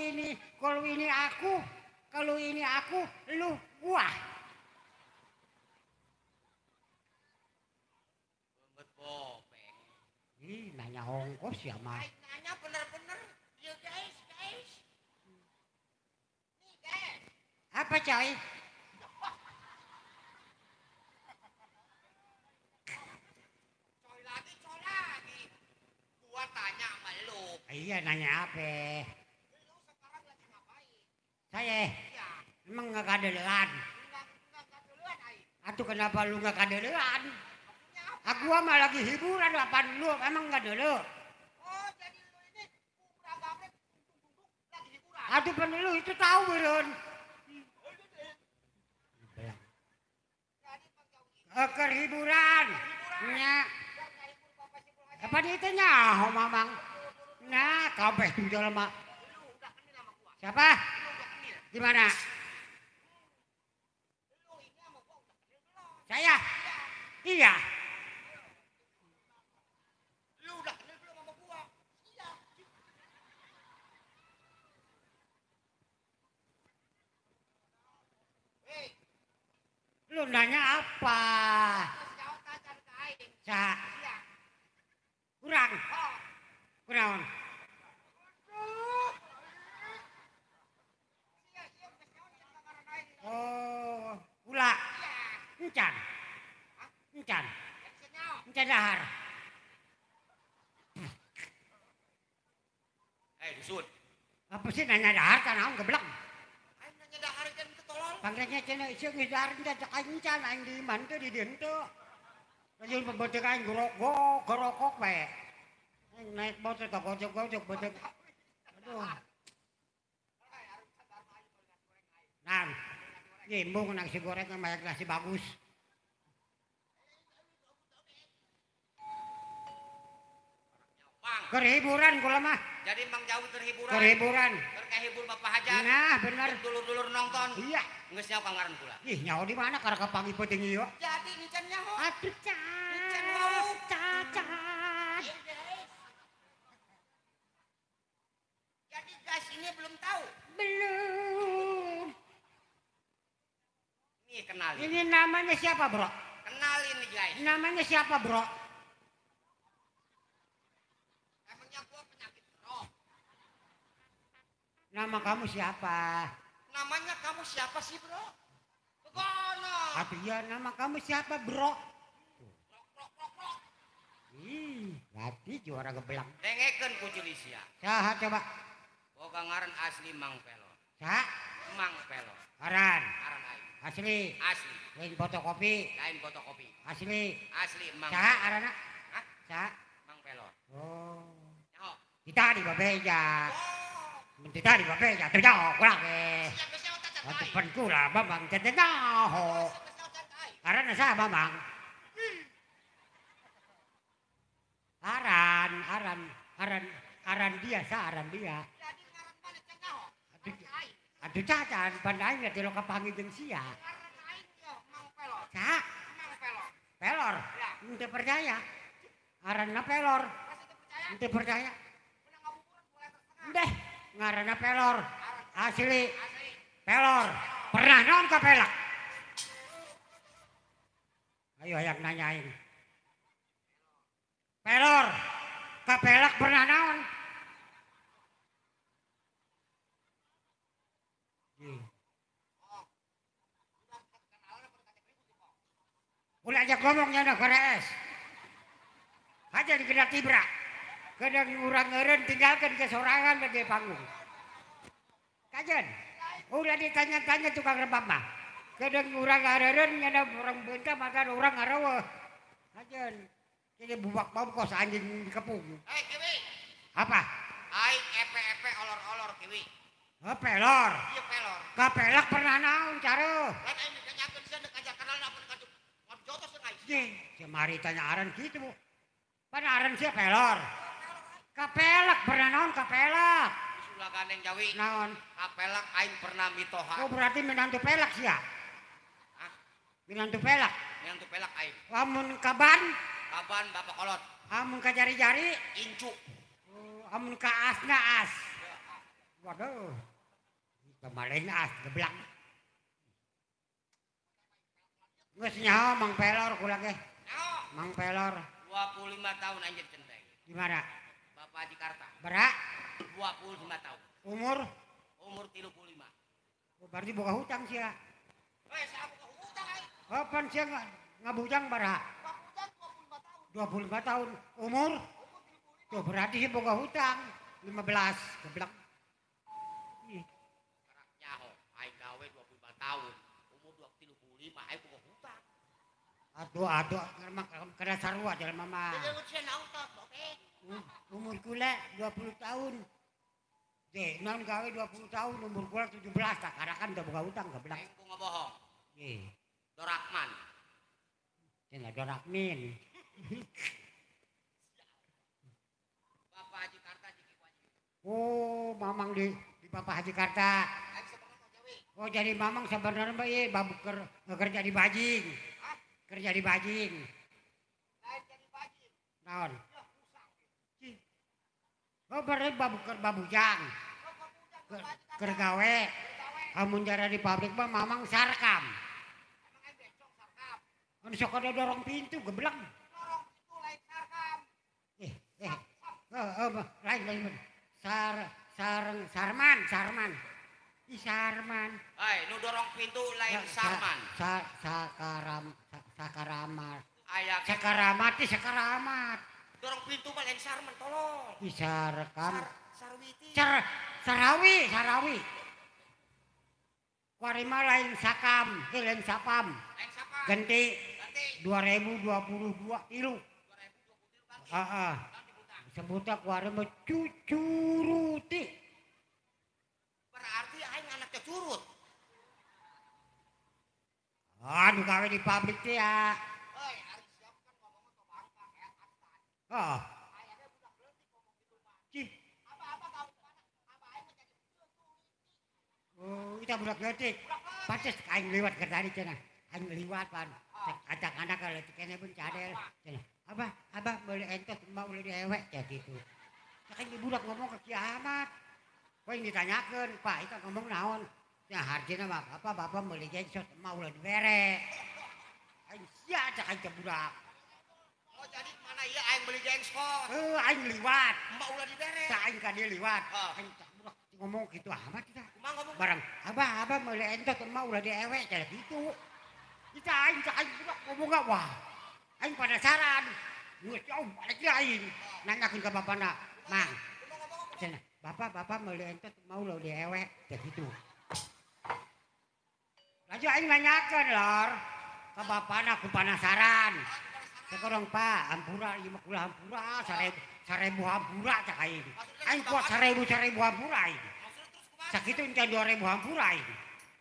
ini aku, lu gua. Banget bopeng. Ih, nanya ongkos ya mah. Nanya bener-bener dia guys, guys. Apa coy? Coy lagi, coy lagi. Gua tanya sama lu. Iya, nanya apa? Lu sekarang lagi ngapain? Saya? Iya. Emang nggak kadelan? Nggak kadelan, ai. Atuh kenapa lu nggak kadelan? Maksudnya apa? Aku mah lagi hiburan, apaan lu? Emang nggak dulu? Oh, jadi lu ini kubra-gabrek, lagi hiburan. Aduh, pen lu itu tahu, Bron. Kerhiburan. Nya. Apa itu nyaho mamang? Nah, kabeh tuh jelema. Siapa? Di mana? Saya? Iya. Lu udah kenal belum sama gua? Iya. Hei. Lu nanya apa? Sa. Kurang. Kurang. Oh, gula. Encan. Encan. Encan dahar. Eh, dusun. Apa sih nanya dahar kan naon geblek. Aing nanya dahar kan itu tolol. Pangreknya cenah ieu geus dahar encan cek aing encan aing di man teu di dieu teu. Lanjut pembetek aing gerokok, gerokok bae. Aing naik motor tak gojok-gojok betek. Aduh. Nah, gimbung nasi goreng sama nasi bagus. Kerhiburan kula mah. Jadi Mang Jawi kerhiburan. Kerhiburan. Kerhibur Bapak Hajat. Nah, bener. Dulur-dulur nonton. Iya. Geus nyaho kangaran kula. Ih, nyaho di mana karek kapanggih peuting ieu. Jadi encan nyaho. Aduh, Encan wau. Cacat. Jadi guys ini belum tahu. Belum. Nih kenalin. Ini namanya siapa, Bro? Kenalin nih guys. Namanya siapa, Bro? Emangnya gua penyakit roh. Nama kamu siapa? Namanya kamu siapa sih, Bro? Begono. Atuh iya nama kamu siapa, Bro? Bro. Ih, berarti juara gebelang. Dengekeun ku Julisia. Saha coba? Boga ngaran asli Mang Pelor. Saha? Mang Pelor. Ngaran. Ngaran aing. Asli. Asli. Lain fotokopi. Lain fotokopi. Asli. Asli Mang. Saha ngaranna? Hah? Saha? Mang Pelor. Oh. Nyaho. Kita di babeja. Kita di babeja teu nyaho kurang ge. Atuh pan kula Mamang teh teu nyaho. Ngaranna saha Mamang? Aran, aran, aran, aran dia, sa aran dia. Jadi ngaran mana teh nyaho? Atuh cacan pan aing teh lo kapanggih jeung sia. Ngaran aing yo Mang Pelor. Saha? Mang Pelor. Pelor. Henteu percaya. Ngaranna Pelor. Henteu percaya. Deh, ngaranna Pelor. Asli. Pelor. Pernah naon ka pelak? Ayo hayang nanyain. Pelor. Ka pelak pernah naon? Ulah aja ngomongnya na keres. Aja dikena tibra. Kadang urang eureun tinggalkan kesorangan di panggung. Kajen. Ulah ditanya-tanya tukang rebab mah. Kadang urang areureun nyana urang beunta maka urang ngaraweuh. Kajen. Jadi bubak bau kos anjing dikepung. Hei Kiwi. Apa? Aing epe-epe olor-olor Kiwi. Oh, pelor. Iya pelor. Ka pelak pernah naon cara? Lain aing ditanyakeun sia deuk ajak kenalan apa deuk ngajotos jeung aing. Ye, sia tanya aran kitu, Bu. Pan aran sia pelor. Ka pelak pernah naon ka pelak? Ulah gandeng Jawi. Naon? Ka pelak aing pernah mitoha. Oh berarti minantu pelak sia. Hah? Minantu pelak. Minantu pelak aing. Lamun kaban? Kaban bapak kolot. Amun ka jari-jari? Incu. Oh, amun ka asna as. Waduh. Kemarin as geblak. Geus nyaho Mang Pelor kula ge. Nyaho. Mang Pelor. 25 tahun anjir centeng. Di mana? Bapak Haji Karta. Berak? 25 tahun. Umur? Umur 35. Oh, berarti boga hutang sia. Hei, saya boga hutang aing. Oh, pan sia ngabujang baraha? Ngabujang 25 tahun. 25 tahun. Umur? Umur 35. Tuh berarti sih boga hutang 15. Geblak. Ih. Karak nyaho, aing gawe 25 tahun. Umur 35 aing boga hutang. Aduh, aduh, kena sarua jelema mah. Umur kula 20 tahun. Deh, non gawe 20 tahun, umur kula 17 tak karakan udah boga hutang geblak. Aing ku ngabohong. Nggih. Dorakman. Cenah Dorakmin. Bapak Haji Karta jiki ku Haji. Oh, Mamang di Bapak Haji Karta. Oh, jadi Mamang sebenarnya mah ieu babu kerja di Bajing. Hah? Kerja di Bajing. Lain jadi Bajing. Naon? Oh, berarti babu keur babujang. Keur gawe. Amun jara di pabrik mah Mamang sarkam. Emang aing bencong sarkam. Anu sok ada dorong pintu geblek. Dorong pintu lain sarkam. Lain lain. Sareng Sarman, Sarman. Ih Sarman. Hai, nu dorong pintu lain Sarman. Sakaram sakaramat. Aya sakaramat teh sakaramat. Dorong pintu mah lain Sarman tolong. Ih sarkam. Sarwiti. Sarawi, Sarawi. Kuari mah lain sakam, lain sapam. Lain sapam. Ganti. Ganti. 2022 tilu. 2022 ganti. Heeh. Sebutna kuari mah cucuruti. Berarti aing anaknya curut. Aduh gawe di pabrik teh ya. Hei, ari siap kan ngomongna tong bangkang ya astan. Heeh. Ayahnya budak leutik ngomong gitu mah. Cih. Apa-apa gawe mana? Apa aing mah jadi cucuruti. Oh, itu budak leutik. Pantes aing liwat ke tadi cenah. Aing liwat pan. Acak anak leutik keneh pun cadel. Cenah. Abah, abah boleh entot emak boleh diewek ya gitu. Cek aing budak ngomong ke kiamat. Kok yang ditanyakeun, Pak, itu ngomong naon? Ya harjina mah apa bapak meuli jengsot emak ulah dibere. Aing sia cek aing ke budak. Oh, jadi mana ieu aing beli jengsot? Heuh, aing liwat. Emak ulah dibere. Tah aing ka dieu liwat. Heeh. Aing cek budak ngomong kitu amat kita. Kumaha Barang abah abah meuli entot mah ulah diewek cenah kitu. Itu aing cak aing budak ngomong wah. Aing penasaran. Geus jauh balik aing. Nanyakeun ka bapana, "Mang." Cenah, "Bapak, bapak meuli entot mau ulah diewek." Teh kitu. Laju aing nanyakeun lor ka bapana ku penasaran. Sekarang Pak, hampura ieu mah kula hampura 1000 hampura cak aing. Aing kuat 1000 1000 hampura aing. Sakitu encan 2000 hampura aing.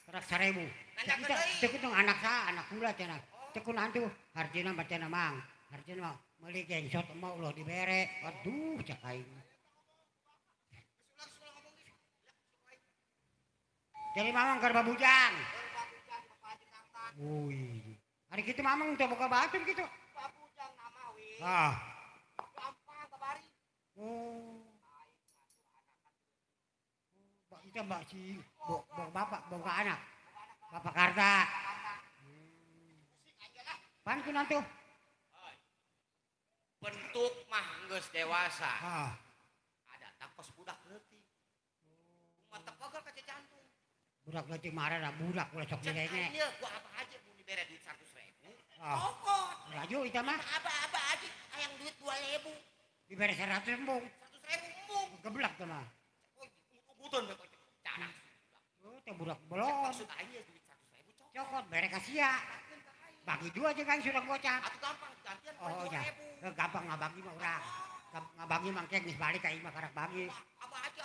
Karak 1000. Sakitu teu kitu anak sa, anak kula cenah. Teu kunaon tuh harjina mah cenah Mang. Harjina mah meuli gengsot mah ulah dibere. Aduh cak aing. Jadi mamang keur babujang. Wih. Hari kitu mamang teu boga batur kitu. Babujang nama we. Ah. Gampang babari. Oh. Bak itu mbak si bok bapak boga anak. Bapak Karta. Pan kunaon tuh? Bentuk mah geus dewasa. Ah. Ada takos budak leutik. Mata pogor kaca jantung. Budak leutik marah budak ulah sok dilenge. Ieu gua abah aja mun dibere duit 100.000. Ah. Kokot. Laju itu mah. Abah aja hayang duit 2.000. Dibere 100 embung. 100.000 embung. Geblak teh mah. Ugut-ugutan we canak. Oh, teh budak belon. Maksud aing duit 100.000 cokot. Cokot bere ka sia. Bagi dua aja kan sudah gocap. Atuh gampang gantian oh, 2.000. Ya. Gampang ngabagi mah urang. Ngabagi mah engke geus balik ka imah karak bagi. Abah aja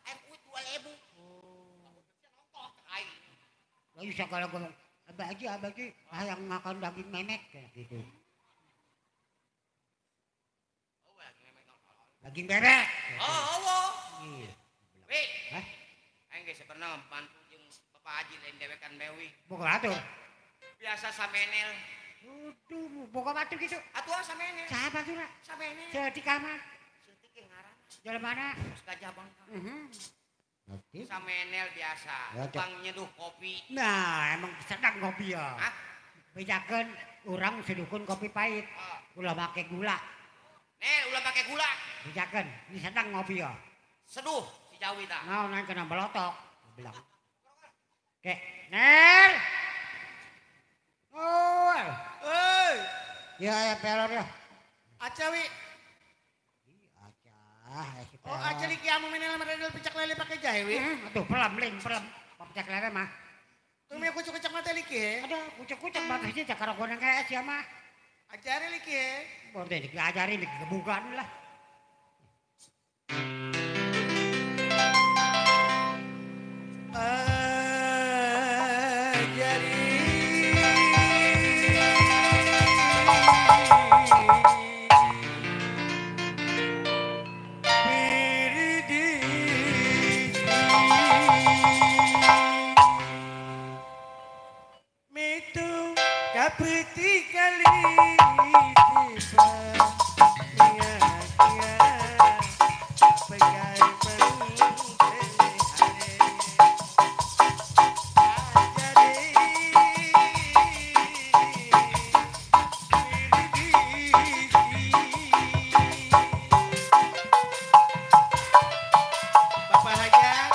hayang duit 2.000. Oh. Aing. Lalu segala ngomong abah aja hayang makan daging memek kayak gitu. Daging bebek. Oh, Allah. Iya. Wi. Hah? Aing geus pernah bantu jeung Bapak Haji lain dewekan bewi. Boga atuh. Biasa samenel. Aduh, boga batu gitu. Atuh samenel. Saha baturna? Samenel. Seutik amat. Seutik ge ngaranna. Jalan mana? Gajah Bangka. Heeh. Samenel biasa, tukang nyeduh kopi. Nah, emang sedang kopi ya. Hah? Bejakeun urang seduhkeun kopi pahit. Ulah make gula. Nel, ulah make gula. Bejakeun, ini sedang ngopi ya. Seduh si Jawi tah. Naon naon kena belotok. Bilang. Oke, Nel. Oh. Euy. Ya, ya pelor ya. Acawi. Ah, oh, aja liki amu menel meredel pecak lele pakai jahe wi. Aduh, pelem ling pelem. Pecak lele mah. Tuh mi kucuk-kucuk mata liki he. Aduh, kucuk-kucuk batasnya cakar goreng kayak sia mah. Ajari liki he. Boleh diajarin digebukan lah. Ajari. Kapeti kali Bapak Hajat.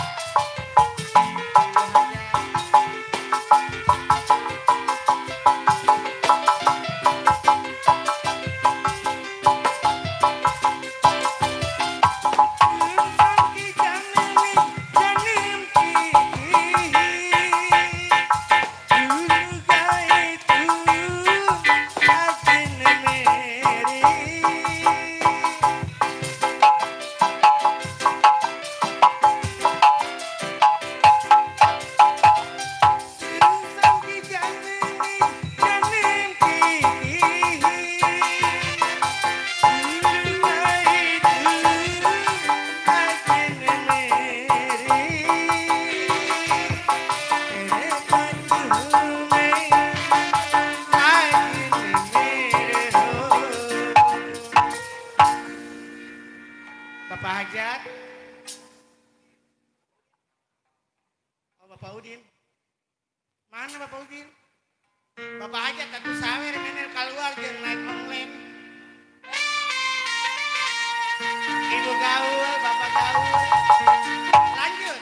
Bapak Hajat. Oh, Bapak Udin. Mana Bapak Udin? Bapak Hajat aku sawer menel keluar jeung naik online. Ibu gaul, Bapak gaul. Lanjut.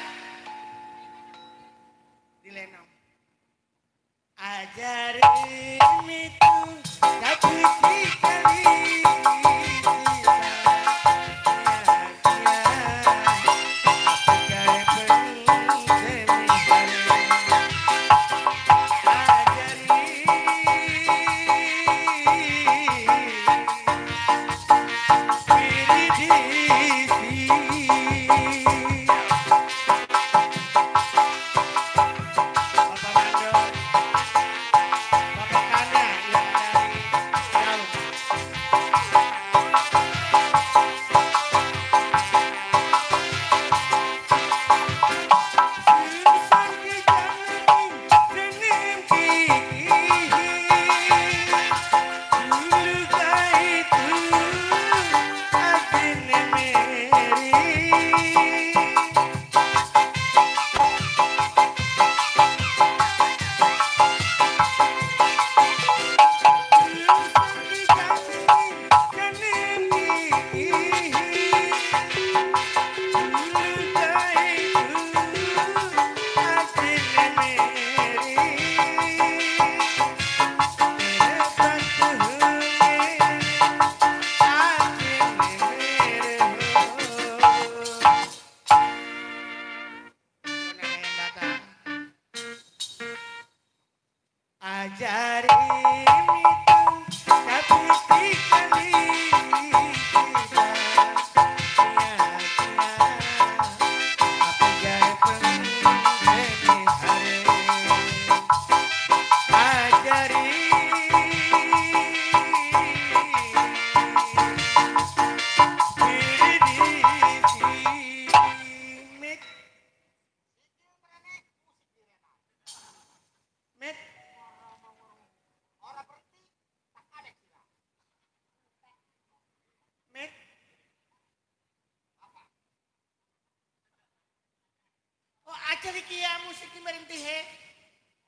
Aja liki ya musik berhenti he.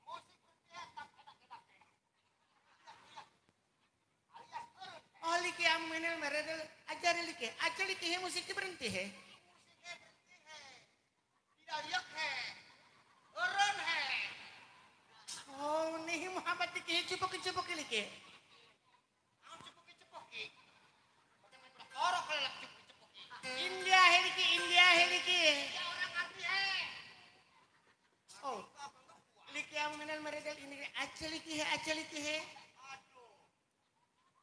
Musik berhenti tak enak-enak. Oh liki am menel meredel ajar liki. Aja liki he musik berhenti he. Musiknya berhenti he. Tidak liak he. Eureun he. Oh nih Muhammad liki he cepoki-cepoki liki. Naon cepoki-cepoki? Orok lelak cepoki-cepoki. India he liki, India he liki. Ya orang ngerti he. Oh, liki am menel meredel ini aja liki he, aja liki he. Aduh,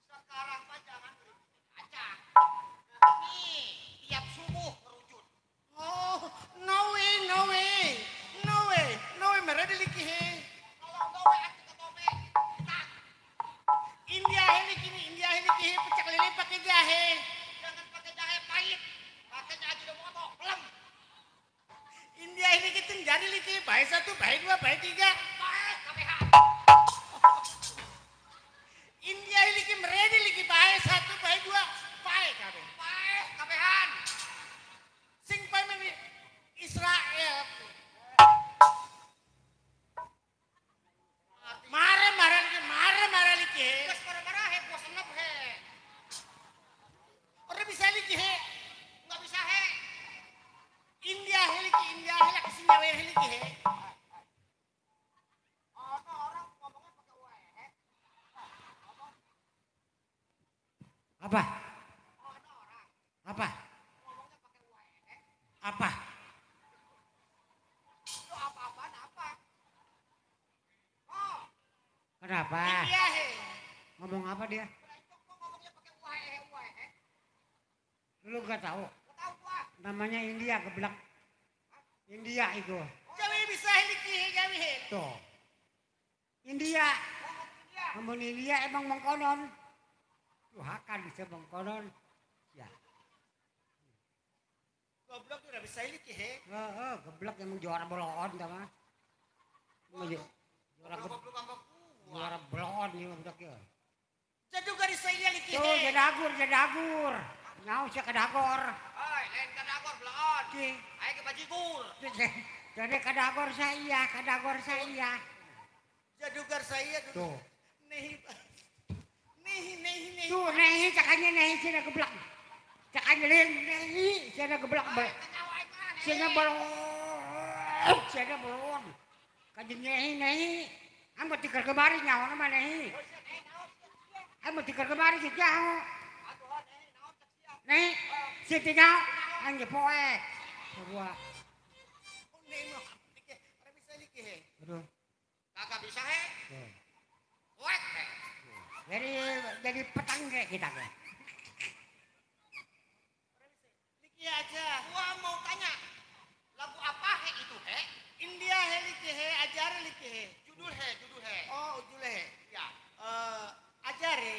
sekarang mah jangan berhenti kaca. Nih, tiap subuh ngerujut. Oh, no way, no way, no way, no way meredel liki he. Kalau no way atuh ketome. Tak. India he liki nih, India he liki he, pecak lele pakai jahe. Jangan pakai jahe pahit. Pakainya Ajinomoto, pelem. India ini kita jadi liki, baik 1, baik 2, baik 3. Baik, KPH. India ini liki meredi liki, baik 1, baik 2, baik KB. Baik, KPH-an. Sing pae meni Israel. Marah-marah liki, marah-marah liki. Geus marah-marah he, gua senep he. Orang bisa liki he. Enggak bisa he. India heliki, India helak sinyawe heliki he. Oh, orang ngomongnya pakai wae. Apa? Oh, ada orang Apa? ngomongnya pakai wae. Apa? Itu apa-apaan apa? Oh, Kenapa? India he. Ngomong apa dia? lah itu kok ngomongnya pakai wae wae. Lu gak tahu. Gak tahu gua. Namanya India geblak. India itu. Jawi bisa heliki he, jawi he. Tuh. India. Ngomong India. Ngomong India emang mengkonon. Tuh hakan bisa mengkonon. Ya. Goblok udah bisa heliki he. Heeh, geblak emang juara beloon sama. Juara Goblok sama gua. juara beloon nih geblak ya. Jadi garis saya liki Tuh he. jadagor, jadagor. Nyau sia kadagor. Hei, lain kadagor beloon. Ki. Ayo ke bajigur. Jadi kadagor saya, kadagor saya. Jadugar saya dulu. Tuh. Nih, nih, nih, nih. Tuh nehi cakanya nehi sia geblak. Cakanya lain nehi sia geblak. Hei, kenyawa aing mah. Sia belon, sia belon. Kaji nehi nehi. Ambo tikar kemari nyawa mah nehi. Ambo tikar kemari gitu nyawa. Nehi, sia teh nyawa. Anjir poe. Sebuah. Nih, liki, orang bisa liki he. Aduh. Kagak bisa he. Tuh. Wek he. Jadi petang kayak kita kayak. Liki aja. Gua mau tanya. Lagu apa he itu he? India he liki he, ajar liki he. Judul he, judul he. Oh, judul he. Ya. Ajar he.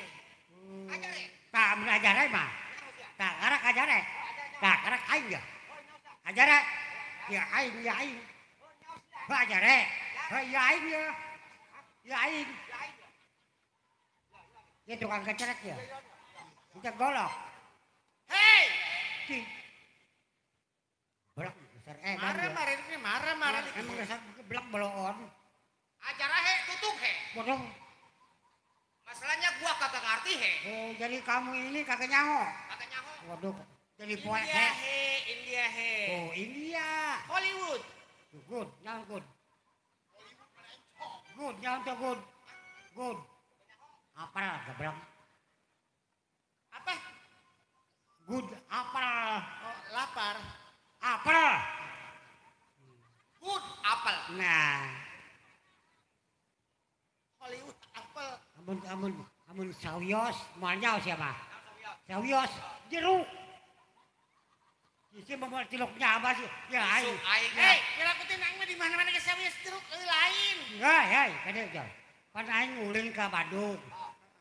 Ajar he. Tak mun ajare mah. Tak karak ajare. Tak karak aing ya. Ajare. Ya aing, ya aing. Ba ajare. Ha ya aing ya. Ya aing. Ya tukang kecerek ya. Kita golok. Hei, Ki. Belak besar eh marah-marah liki, marah-marah liki. Emang dasar belak beloon. Ajar he, tutup he. Bodoh. Masalahnya gua kagak ngerti he. Oh, jadi kamu ini kagak nyaho. Kagak nyaho. Waduh, jadi poek India he. he, India he. Oh, India. Hollywood. Good, nyaho good. Good, nyaho tuh good. Good. Apal geblak. Apa? Good apal. Oh, lapar. Apel. Good apel. Nah, Hollywood apel. amun amun amun sawios moal nyaho siapa? Sawios jeruk. Isi mau tiloknya apa sih? Ya aing. Isuk aing. Hei, ngelakuin aing mah di mana-mana ke sawios jeruk lain. Hei, hei, kade jauh. Pan aing ulin ka Bandung.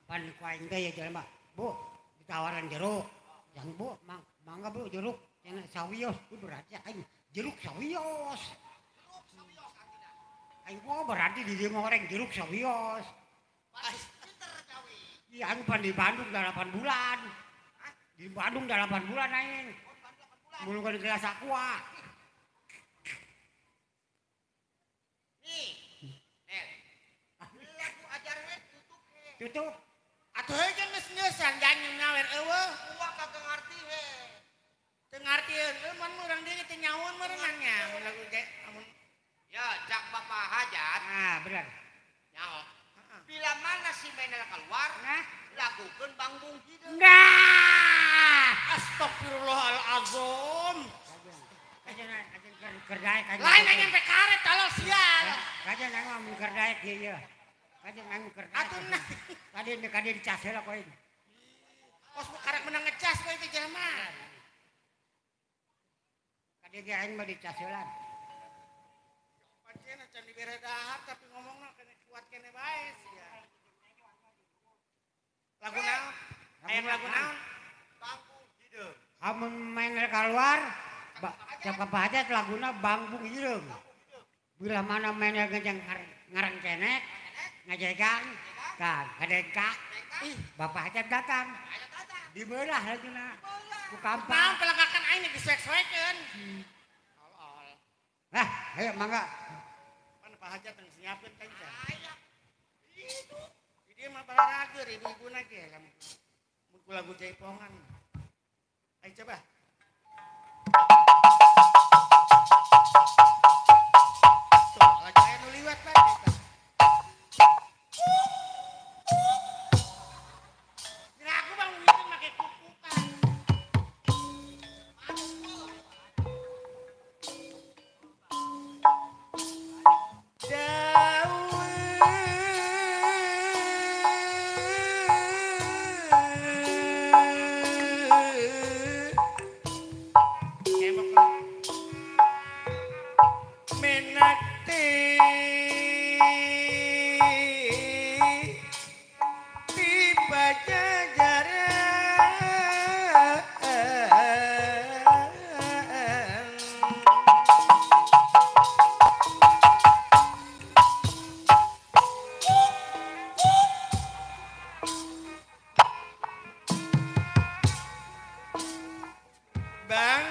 Pan ku aing teh ya jelema. Bu, ditawaran jeruk. Yang bu, mangga bu jeruk. Yang sawios, itu berarti aing jeruk sawios. Jeruk sawios artinya. Aing gua berarti di dieu ngoreng jeruk sawios. Pinter Jawi. Iya, aing pan di Bandung 8 bulan. Di Bandung 8 bulan aing. Oh, Bandung 8 bulan. Mulungkeun gelas aqua. Tutup. Atuh heuh geus ngeusan jangan nyawer eueuh. Uwa kagak ngarti he. Teu ngartieun, eueuh mun urang deui teu nyaun meureunna nya mun lagu ge amun ya cak Bapak Hajat. Nah, bener. Nyaho. Bila mana si Menel keluar, nah, lakukan bangbung hideung. Nah, astagfirullahalazim. Kajian kerdaek lain aing nyampe karet tolol sial. Kajian aing mah mun kerdaek ieu ieu. Kajian aing kerdaek. Atuh nah. Tadi kadi dicas heula ku aing. Kos karek menang ngecas we teh jelema. Kadi ge aing mah dicas heula. Pancen acan dibere dahar tapi ngomongna kene kuat kene bae sia. Lagu naon? Hayang lagu naon? Bangkung hideung. Amun main keluar cak Bapak Hajat laguna Bangbung Hideung. Bila mana mainnya ngejeng ngarang cenek, ngajegang, kan kadengkak, Bapak Hajat datang. Dibelah laguna. Ku kampang. Naon pelengkakan aing disuek-suekeun. Ol-ol. Lah, ayo mangga. Mana Pak Hajat teu nyiapkeun kan can. Itu. Di dieu mah balarager ibu-ibuna ge lamun ku lagu jaipongan. Ayo coba. Tuh, lagi aya nu liwat bae eta. Kira aku bang itu make kukukan. Bang.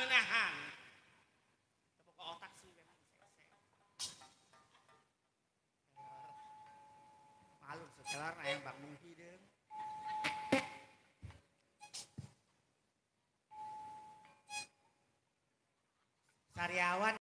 Ngeunahan. Teu boga otak sih memang. Malu setelah aya Bang Mungki deung. Sariawan.